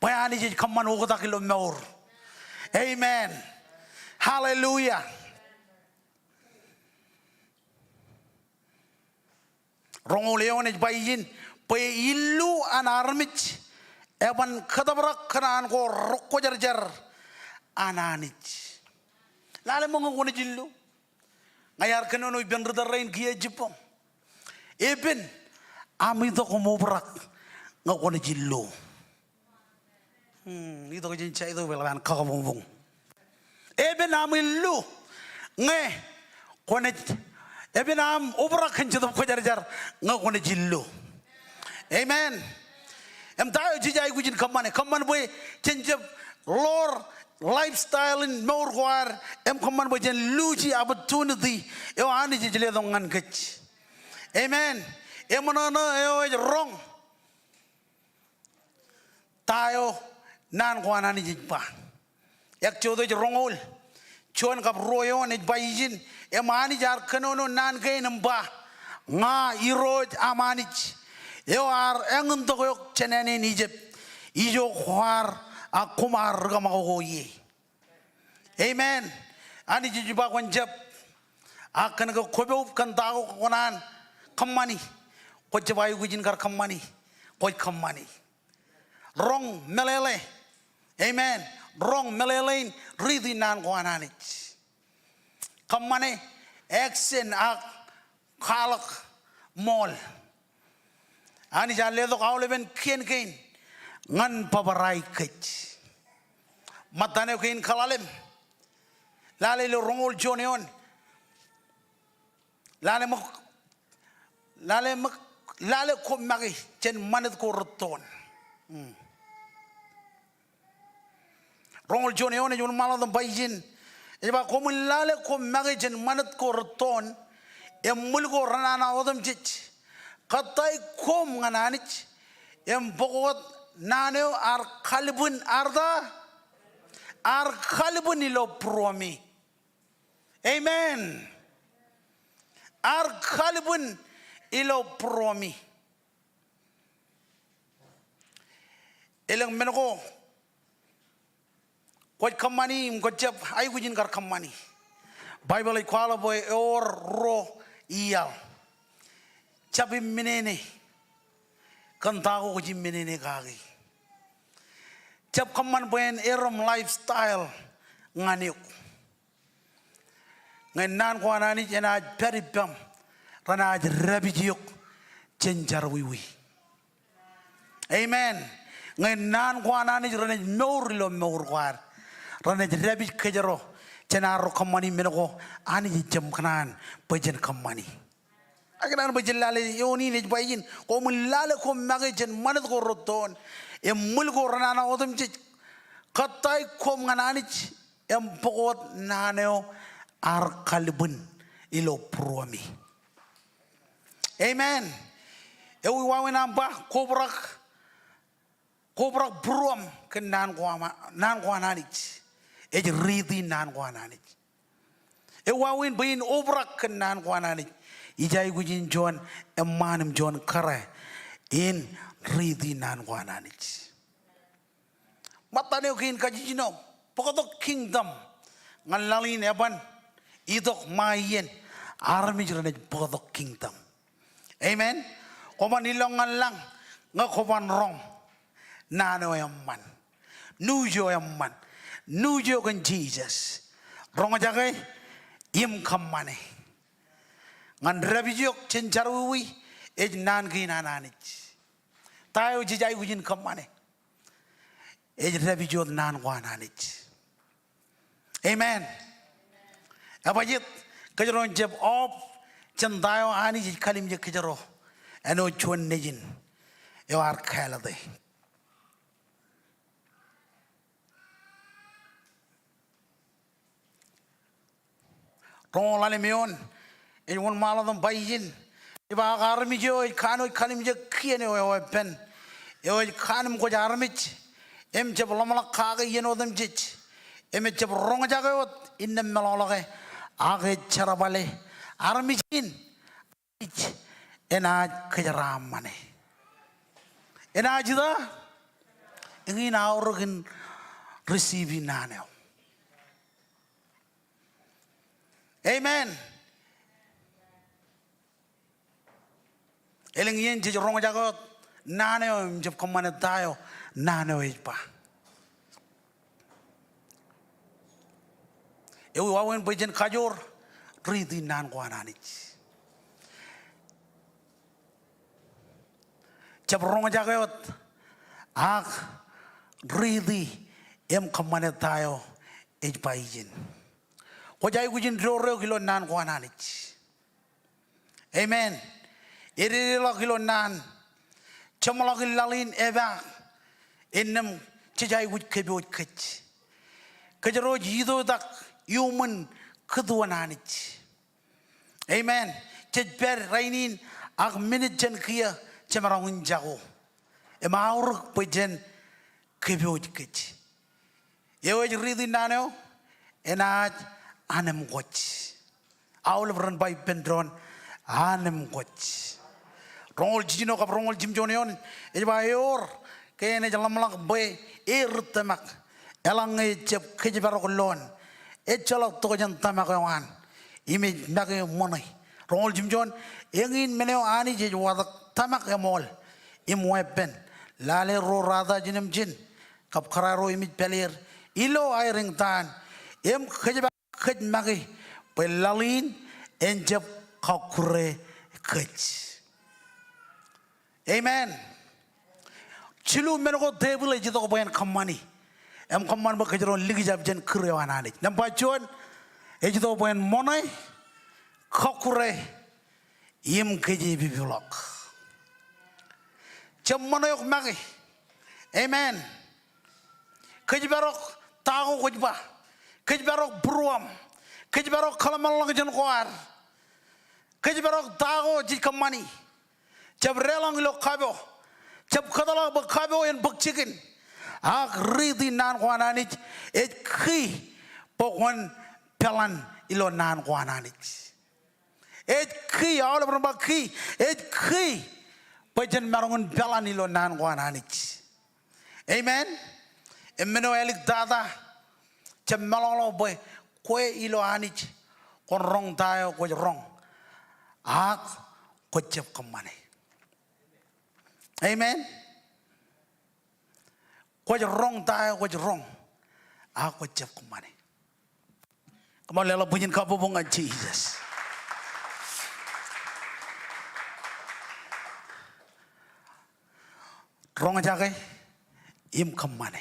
bwe Anij ej kōṃṃan oktak ilo mour. Amen. Hallelujah. Roñoul eoon ej ba ijin, bwe illu an armej eban kōtōprak kōṇaan ko rekwōjarjar an Anij. Lale ṃōk ñe kwōnaaj illu. Ña iar kōnono ippān ri-tōl rein kiiō jibboñ. Epen aṃ itok im obrak ñe kwōnaaj illu. Hmm, itok jān Jaitok bwe eḷap an kakabuñbuñ. Epen aṃ illu ñe kwōnaaj, epen aṃ obrak kōn Jetōb Kwōjarjar ñe kwōnaaj illu. Amen. Im ta eo jej aikuj in kōṃṃane? Kōṃṃan bwe jen jab ḷoor lifestyle in mour ko ad, im kōṃṃan bwe jen luuji opportunity eo Anij ej letok ñan kōj. Amen. Eṃōṇōṇō eo ej roñ ta eo naan ko an Anij ej ba. Exodus roñoul juon kab ruo eoon ej ba ijin, im Anij ear kōnono naan kein im ba, ña Irooj aṃ Anij eo ear eñintok eok jān āne in Ijipt, ijo kwaar ak koṃ ar rikaṃakoko ie. Amen. Anij ej ba kwōn jab Ak kōn ke kwōpoub kōn ta ko kwōkōṇaan kōṃṃani, kwōj jab aikuj in kar kōṃṃani, kwōj kōṃṃani. Roñ meḷeḷe. Amen. Roñ meḷeḷe in riiti naan ko an Anij. Kōṃṃane, action ak kwaḷọk ṃool. Anij ear letok aolepen kien kein ñan bōbrae kōj. Ṃōttan eo kein kaḷalem. Lale ilo roñoul juon eoon. Lale ṃōk, lale ṃōk, lale koṃ make jān ṃanit ko rūttoon. Hmm. Roñoul juon eoon ej wōnṃaanḷọk im ba ijin. Ej ba koṃwin lale koṃ make jān ṃanit ko rūttoon, im ṃwil ko renana otemjej. Kōttāik koṃ ñan Anij, im bōk wōt naan eo ear kalbwin, ear ta? Ear kalbwin ilo būruemi. Amen. Ear kalbwin ilo būruemi. Elōñ men ko kwōj kōṃṃani im kwōj jab aikuj in kar kōṃṃani. Baibōḷ ej kwaḷọk bwe ewōr ruo iaḷ. Jab im menene kōn ta ko kwōj im menene kaki. Jab kōṃṃan bwe en erom lifestyle ñan eok. Ñe naan ko an Anij enaaj pād ippaṃ, renaaj dāpij eok jān jerọwiwi. Amen. Ñe naan ko an Anij renaaj mour ilo mour ko ad, renaaj dāpij kōjro jān arro kōṃṃani men ko Anij ej jab kōṇaan bwe jen kōṃṃani. Ak kōṇaan bwe jen lale eoon in ej ba ijin, koṃwin lale koṃ make jān ṃanit ko rūttoon, im ṃwil ko renana otemjej. Kōttāik koṃ ñan Anij, im bōk wōt naan eo ear kalbwin ilo būruemi. Amen. Ewi wāween aṃ ba, kobrak, kobrak būruōṃ kōn naan ko aṃ, naan ko an Anij. Ej riiti naan ko an Anij. Ewi wāween bwe in obrak kōn naan ko an Anij. Ij aikuj in juon eṃṃaan im juon kōrā in riiti naan ko an Anij. Ṃōttan eo kein kajijino, bōktok kingdom ñan laḷ in eban itok ṃae iien, armej renaaj bōktok kingdom. Amen. Kwōban ilọk ñan lañ ñe kwōban roñ naan eo eṃṃan, nuuj eo eṃṃan, nuuj eo kōn Jisōs. Roñjake im kōṃṃane. Ñan dāpij eok jān jerọwiwi ej naan kein an Anij. Ta eo jej aikuj in kōṃṃane? Ej dāpij wōt naan ko an Anij. Amen. Ebajeet? Kōjro en jab off jān ta eo Anij ej kallimjek kōjro āinwōt juon nejin eo ear kāālōte. Roñoul ḷalem eoon ej wōnṃaanḷọk im ba ijin. Ej ba ak armej eo ej kanooj kallimjek kien eo eweeppān, eo ej kanooj armej, im jab ḷōmṇak kake iien otemjej, im ejjab roñjake wōt innām meḷọkḷọke, ak ej jerbale armej in Anij enaaj kōjeraaṃṃane. Enaaj ita? Eñin aorōk in receive naan eo. Amen. Elōñ iien jej roñjake wōt naan eo im jab kōṃṃane ta eo naan eo ej ba. Ewi wāween bwe jen kajoor riiti naan ko an Anij? Jab roñjake wōt ak riiti im kōṃṃane ta eo ej ba ijin. Kwōj aikuj in door eok ilo naan ko an Anij. Amen. Ededeḷọk ilo naan. Jeṃḷọkin laḷ in epaak innām jej aikuj kōpooj kōj. Kōjro ej itoitak iuṃwin kūtuon Anij. Amen. Jej pād rainin ak minit jān kiiō jemaroñ in jako im aorōk bwe jen kōpooj kōj. Eo ej riiti naan eo enaaj anemkwōj. Aolep ren ba ippān doon, anemkwōj. Roñoul jiljino kab roñoul jimjuon eoon ej ba ewōr ke enaaj ḷōmṇak bwe er tōmak eḷaññe ejjab kōjparok loon, ejjeḷọk tokjān tōmak eo an. im ej make ṃōṇe. Roñoul jimjuon, eñin men eo Anij ej watōk tōmak eṃool im weeppān, lale ro rata jinen ṃōjin kab kōrā ro im ej pāleer ilo aer eñtaan im kōjparoñ kōj make bwe laḷ in en jab kọkkure kōj. Amen. Jilu men ko tepil ej itok bwe en kōṃṃani. Im kōṃṃan bwe kōjro likjab jān kūr eo an Anij. Nōṃba juon, ej itok bwe en ṃōṇe, kọkkure, im kōjepepḷọk. Jab ṃōṇe eok make. Amen. Kōjparok ta ko kwōj ba. Kōjparok būruōṃ. Kōjparok kōḷmānḷọkjeṇ ko ad. Kōjparok ta ko jej kōṃṃani. Jab deḷọñ ilo kapo. Jab kōtḷọk bwe kapo en bōk jikin. Ak riiti naan ko an Anij ej key bwe kwōn peḷan ilo naan ko an Anij. Ej key, aolep ren ba key, ej key bwe jen maroñ in peḷan ilo naan ko an Anij. Amen. Im men eo āliktata, jab meḷọkḷọk bwe kwe ilo Anij kwōn roñ ta eo kwōj roñ, ak kwōj jab kōṃṃane. Amen. Kwōj roñ ta eo kwōj roñ, ak kwōj jab kōṃṃane. Come on, leḷọk bwijin kabbokbok ñan Jisōs. Roñjake im kōṃṃane.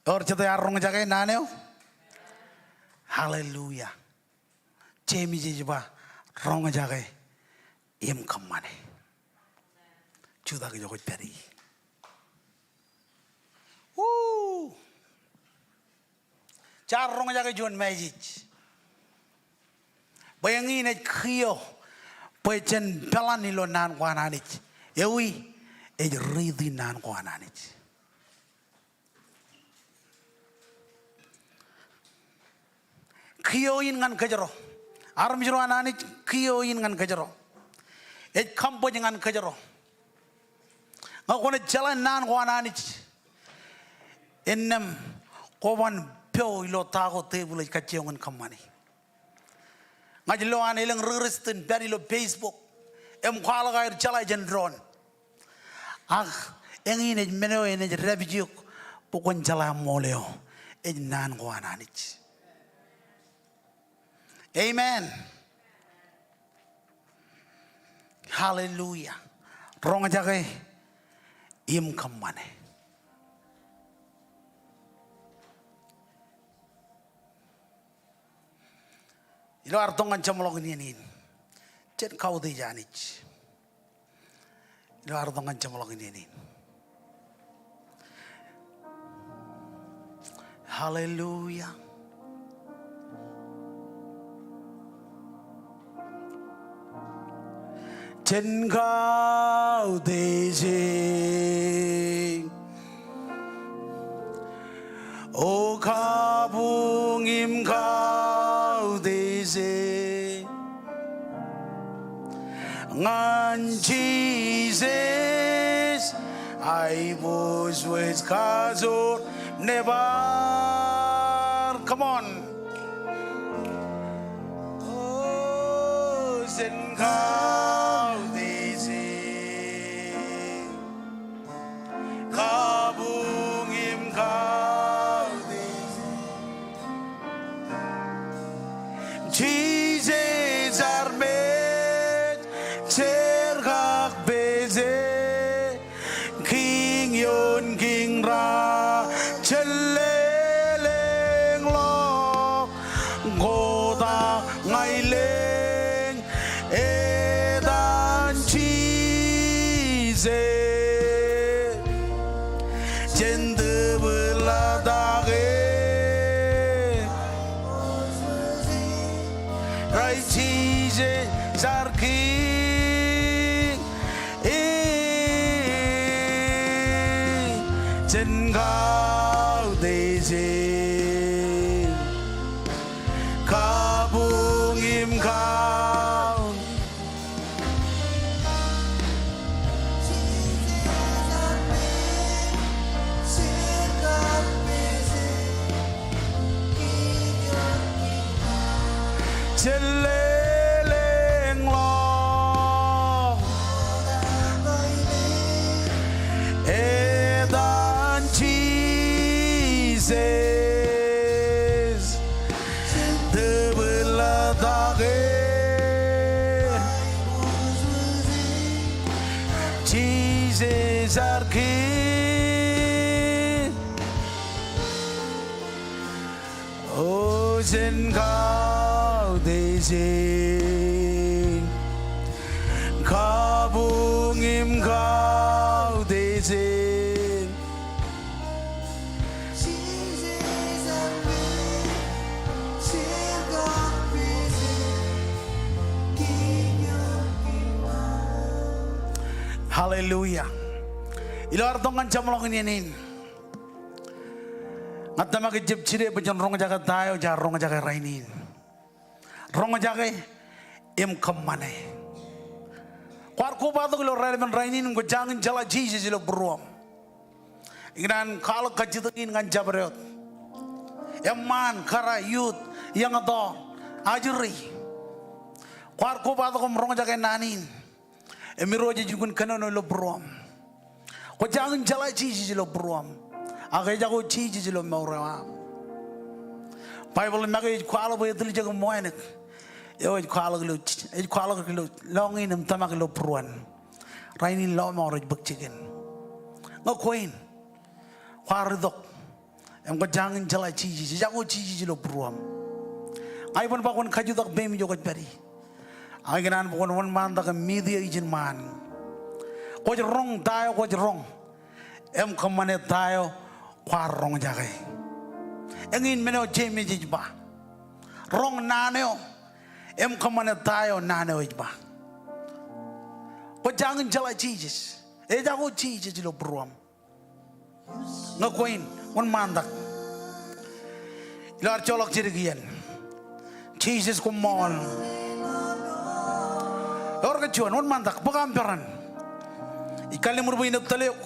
Ewōr jete ear roñjake naan eo? Hallelujah. Jemes ej ba, roñjake im kōṃṃane. Jutak ijo kwōj pād ie. Woo! Jaar roñjake juon message bwe eñin ej kiiō bwe jen peḷan ilo naan ko an Anij. Ewi? Ej riiti naan ko an Anij. Kiiō in ñan kōjro. Armej ro an Anij, kiiō in ñan kōjro. Ej kambōj ñan kōjro. Ñe kwōnaaj jeḷā naan ko an Anij, innām kwōban po ilo ta ko tepil ej kajjioñ in kōṃṃani. Ña ij lo an elōñ ri Kūrjin pād ilo Facebook im kwaḷọk aer jeḷā jān doon. Ak eñin ej men eo enaaj dāpij eok bwe kwōn jeḷā ṃool eo ej naan ko an Anij. Amen. Hallelujah. Roñjake im kōṃṃane. Ilo ad tok ñan jeṃḷọkin iien in, jen kautiej Anij. Ilo ad tok ñan jeṃḷọkin iien in. Hallelujah. Jen kautiej eō. O kabuñ im kautiej eō ñan Jisōs, aiboojoj kajoor nebar. Come on. O jen kautiej eō. Kabuñ im kautiej. Jisōs armej jerkakpeje, Kiiñ ioon kiiñ raar jellelōñḷọk, kotak ña ilōñ etan Jisōs. Jen tōpar ḷọk take. Ri Jisōs ear kiiñ. Jen kautiej eō. Kabuñ im kautiej. Lelōñḷọk etan Jisōs, tōpar ḷọk e. Jisōs ear kiiō. O jen kautiej e, kabuñ im kautiej e. Hallelujah. Ilo ad tok ñan jeṃḷọkin iien in, ña tōmak ijab jide bwe jen roñjake ta eo jaar roñjake rainin. Roñjake im kōṃṃane. Kwaar kobatok ilo raelepen rainin im kwō jañin jeḷā Jisōs ilo būruōṃ. Ikōṇaan kwaḷọk kajjitōk in ñan jabdewōt, eṃṃaan, kōrā, youth, young adult, ajri. Kwaar kobatok im roñjake naan in. Im Irooj ej lukkuun kōnono ilo būruōṃ. Kwō jañin jeḷā Jisōs ilo būruōṃ, ak ejako Jisōs ilo mour eo aṃ. Baibōḷ make ej kwaḷọk bwe etiljek im wānōk eo ej kwaḷọk ilo, ej kwaḷọk ilo lọñiin im tōmak ilo būruon. Rainin lọmọọr ej bōk jikin. Ñe kwe in, kwaar itok im kwō jañin jeḷā Jisōs, ejako Jisōs ilo būruōṃ, ña iban bwe kwōn kajutak peiṃ ijo kwōj pād ie. Ak ikōṇaan bwe kwōn wōnṃaantak im meet eō ijin ṃaan. Kwōj roñ ta eo kwōj roñ im kōṃṃane ta eo kwaar roñjake. Eñin men eo Jemes ej ba. Roñ naan eo im kōṃṃane ta eo naan eo ej ba. Kwō jañin jeḷā Jisōs, ejako Jisōs ilo būruōṃ. Ñe kwe in, wōnṃaantak. Ilo ad joḷọk jidik iien. Jisōs koṃṃool. Ewōr ke juon, wōnṃaantak, bōk aṃ peran. Ij kalliṃur bwe in ej tōl eok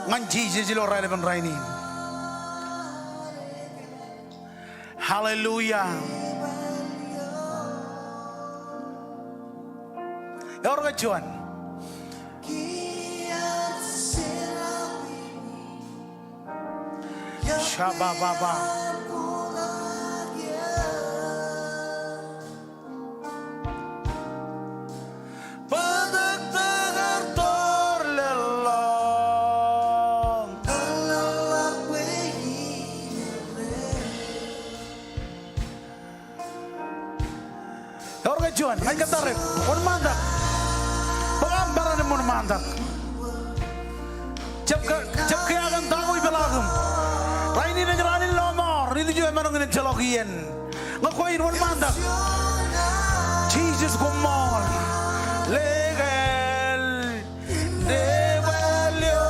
ñan Jisōs ilo raelepen rainin. Hallelujah. Ewōr ke juon. Shabababa. Bōtōktōk ar tōllọllọñ. Ewōr ke juon, ña ij kōttar eok, wōnṃaantak. Bōk aṃ peran im wōnṃaantak. Jab ke, jab kiiō kōn ta ko ipeḷaakiṃ. Rainin ej raan in lọmọọr, ilju emaroñ in ejjeḷọk iien. Ñe kwe in, wōnṃaantak. Jisōs koṃṃool. Legal. Debwāāl eo.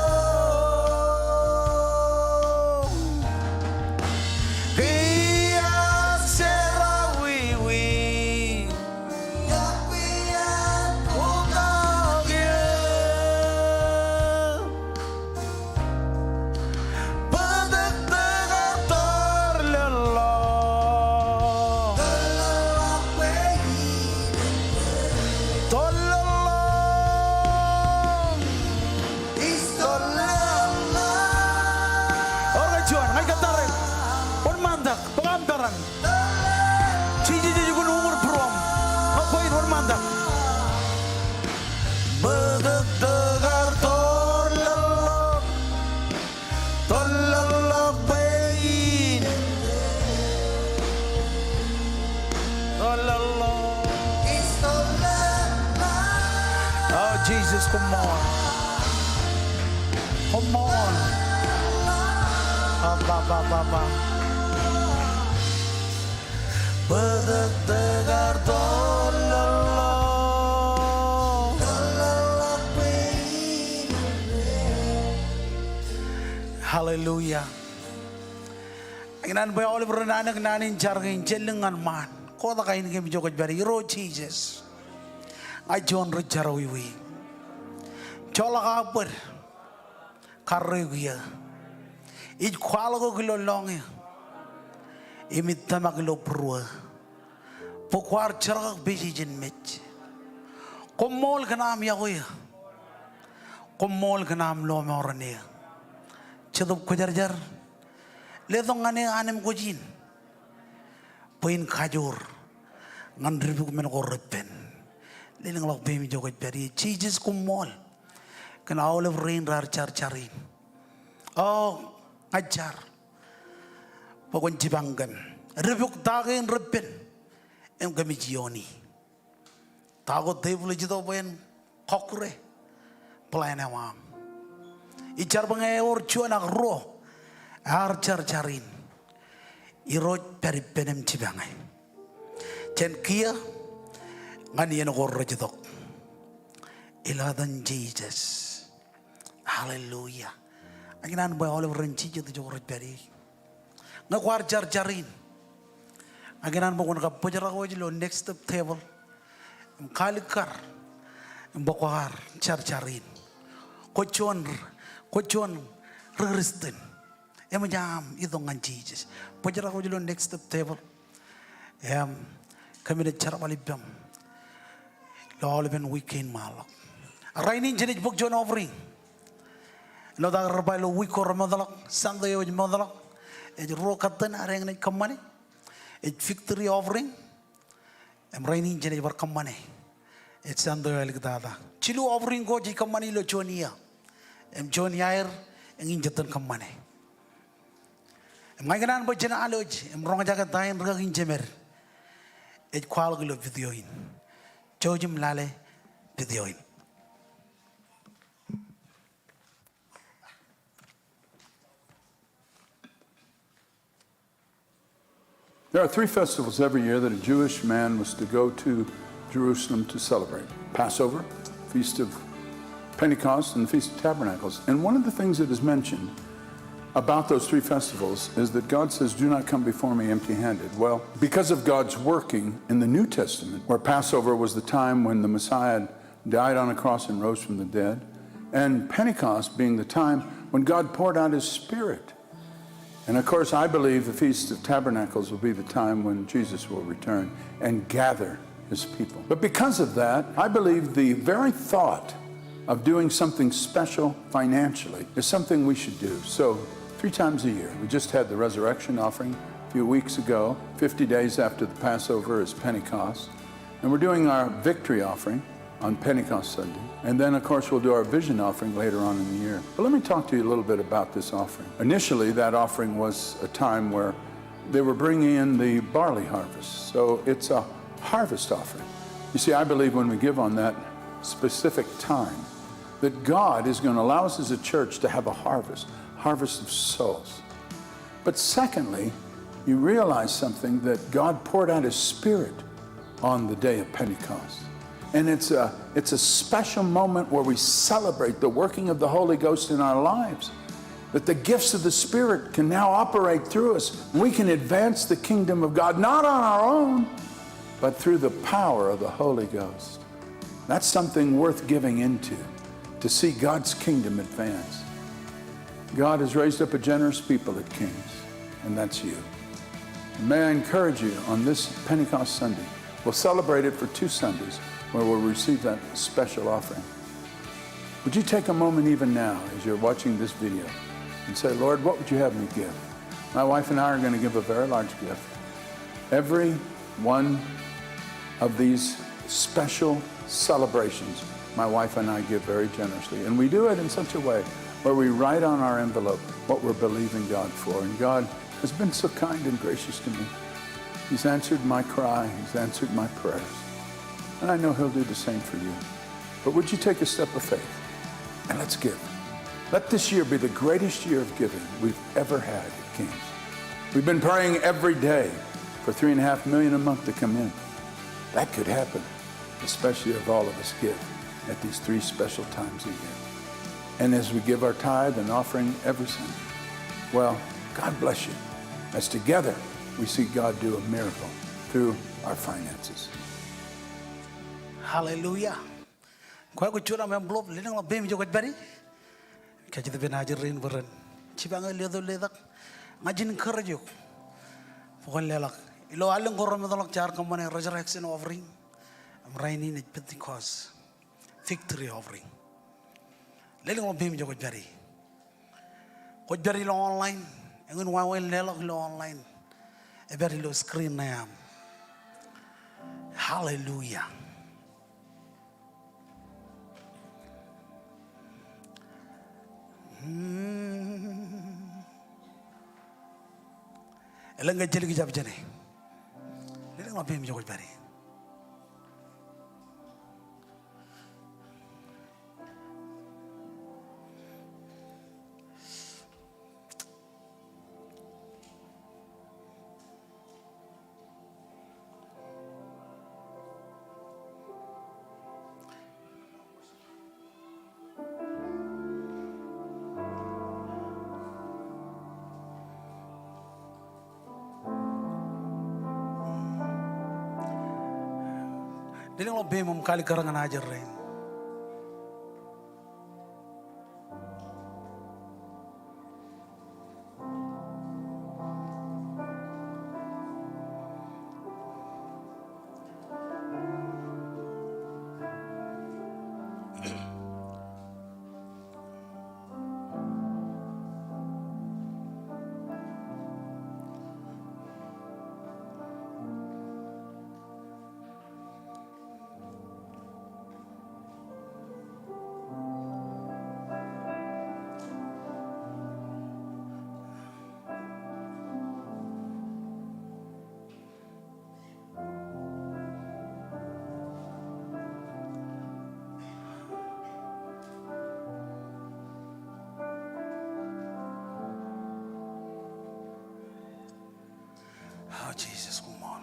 Kiiō jerọwiwi. Bōtōktōk ar tōllọllọñ. Tōllọllọñ. Ewōr ke juon, ña ij kōttar eok. Wōnṃaantak, bōk aṃ peran. Jisōs ej lukkuun uñūr būruōṃ. Ñe kwe in, wōnṃaantak. Bōtōktōk ar tōllọllọñ. Tōllọllọñ bwe in. Tōllọllọñ. O Jisōs, koṃṃool. Koṃṃool. Ba, ba, ba, ba, ba. Bōtōktōk ar tōllọllọñ. Hallelujah. Ikōṇaan bwe aolep ren anōk naan in jar kein, jen lōñ ñan ṃaan. Kotak ainikiōṃ ijo kwōj pād ie. Irooj Jisōs, ña ij juon ri jerọwiwi. Joḷọk aō bōd. Karreoik eō. Ij kwaḷọk eok ilo lọñiō im ij tōmak ilo būruō. Bwe kwaar jerkakpeje jān mej. Koṃṃool kōn aṃ iọkwe eō. Koṃṃool kōn aṃ lọmọọren eō. Jetōb Kwōjarjar, letok ñan eō Anij Kwōj in bwe in kajoor ñan ri buk men ko repen. Lelōñḷọk peiṃ ijo kwōj pād ie. Jisōs koṃṃool kōn aolep rein raar jar jar in. O, ña ij jar bwe kwōn jipañ kōm. Ri buk ta kein repen im kōmij iooni. Ta ko tebōḷ ej itok bwe en kọkkure plan eo aṃ. Ij jar bwe ñe ewōr juon ak ruo ear jar jar in, Irooj pād ippān im jipañe jān kiiō ñan iien ko rej itok. Ilo etan Jisōs. Hallelujah. Ña ikōṇaan bwe aolep ren jijet ijo rej pād ie. Ñe kwaar jar jar in, ña ikōṇaan bwe kwōn kabōjrak wōj ilo Next Step table im kaalikkar im bwe kwaar jar jar in. Kwōj juon, kwōj juon ri Kristian. Eṃōj aṃ itok ñan Jisōs. Bōjrak wōj ilo Next Step table. Im kōmij jerbal ippaṃ ilo aolepen wiik kein ṃaanḷọk. Rainin jenaaj bōk juon offering. Āinwōt aō ri ba ilo wiik ko remootḷọk, Sunday eo ej mootḷọk, ej ruo katten ad eñin ej kōṃṃane. Ej victory offering. Im rainin jenaaj bar kōṃṃane. Ej Sunday eo āliktata. Jilu offering ko jej kōṃṃane ilo juon iiō. Im juon iaer eñin jen kōṃṃane. Im ña ikōṇaan bwe jen alwōj im roñjake ta in rikaki in jemed ej kwaḷọk ilo video in. Jouj im lale video in. There are three festivals every year that a Jewish man was to go to Jerusalem to celebrate: Passover, Feast of Pentecost, and the Feast of Tabernacles. And one of the things that is mentioned about those three festivals is that God says, "Do not come before me empty-handed." Well, because of God's working in the New Testament, where Passover was the time when the Messiah died on a cross and rose from the dead, and Pentecost being the time when God poured out his Spirit. And of course, I believe the Feast of Tabernacles will be the time when Jesus will return and gather his people. But because of that, I believe the very thought of doing something special financially is something we should do. So, three times a year, we just had the resurrection offering a few weeks ago. Fifty days after the Passover is Pentecost. And we're doing our victory offering on Pentecost Sunday. And then, of course, we'll do our vision offering later on in the year. But let me talk to you a little bit about this offering. Initially, that offering was a time where they were bringing in the barley harvest. So it's a harvest offering. You see, I believe when we give on that specific time, that God is gonna allow us as a church to have a harvest, harvest of souls. But secondly, you realize something, that God poured out his Spirit on the day of Pentecost. And it's a, it's a special moment where we celebrate the working of the Holy Ghost in our lives, that the gifts of the Spirit can now operate through us. We can advance the kingdom of God, not on our own, but through the power of the Holy Ghost. That's something worth giving into, to see God's kingdom advance. God has raised up a generous people at King's, and that's you. And may I encourage you on this Pentecost Sunday, we'll celebrate it for two Sundays, where we'll receive that special offering. Would you take a moment even now as you're watching this video and say, "Lord, what would you have me give?" My wife and I are gonna give a very large gift. Every one of these special celebrations, my wife and I give very generously. And we do it in such a way where we write on our envelope what we're believing God for. And God has been so kind and gracious to me. He's answered my cry. He's answered my prayers. And I know he'll do the same for you. But would you take a step of faith and let's give? Let this year be the greatest year of giving we've ever had at King's. We've been praying every day for three and a half million a month to come in. That could happen, especially if all of us give at these three special times a year. And as we give our tithe and offering every Sunday, well, God bless you. As together we see God do a miracle through our finances. Hallelujah. Kwōj juon aṃ envelope, lelōñḷọk peiṃ ijo kwōj pād ie. Kajjitōk ippān ajri rein bwe ren jipañ eō letok letak. Ña ij encourage eok bwe kwōn leḷọk Ilo allōñ ko remootḷọk jaar kōṃṃane resurrection offering, im rainin ej Pentecost victory offering. Lelōñḷọk peiṃ ijo kwōj pād ie. Kwōj pād ilo online, eñin wāween leḷọk ilo online, ej pād ilo screen ṇe aṃ. Hallelujah. Hmm. Elōñ ke ej jelkijab jāne. Lelōñḷọk peiṃ ijo kwōj pād ie. Lelōñḷọk peiṃ im kalikkar ñan ajri rein. Oh, Jesus, come on.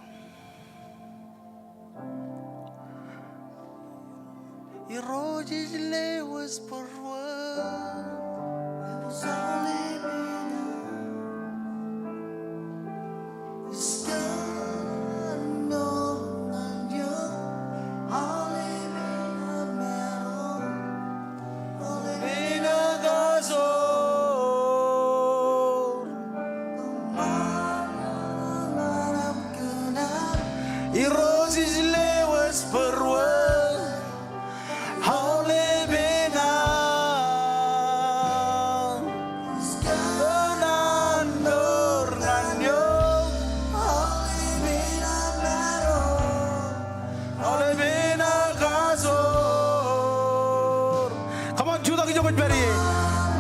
Irooj ij lewōj būruō. Irooj ij lewōj būruō aolepen aō kōṇaan mour ñan eok. Aolepen aō kajoor. Come on, jutak ijo kwōj pād ie.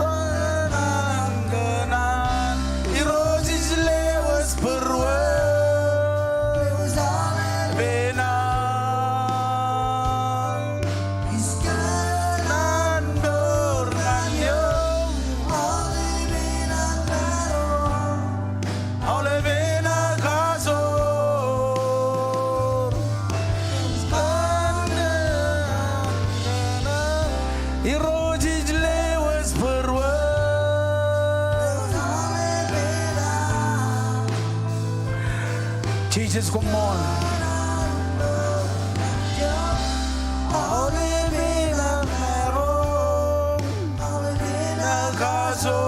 Kōṇaan, kōṇaan. Irooj ij lewōj būruō. Aolepen aō kōṇaan mour ñan eok. Aolepen aō kajoor. Irooj ij lewōj būruō. Jesus, koṃṃool. Aolepen aō kajoor.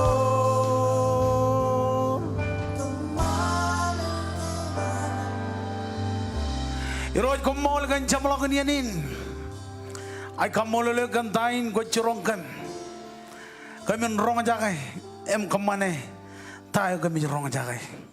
Irooj, koṃṃool kōn jeṃḷọkin iien in. Ij kaṃṃoolol eok kōn ta in kwōj jiroñ kōm. Kōmin roñjake im kōṃṃane ta eo kōmij roñjake.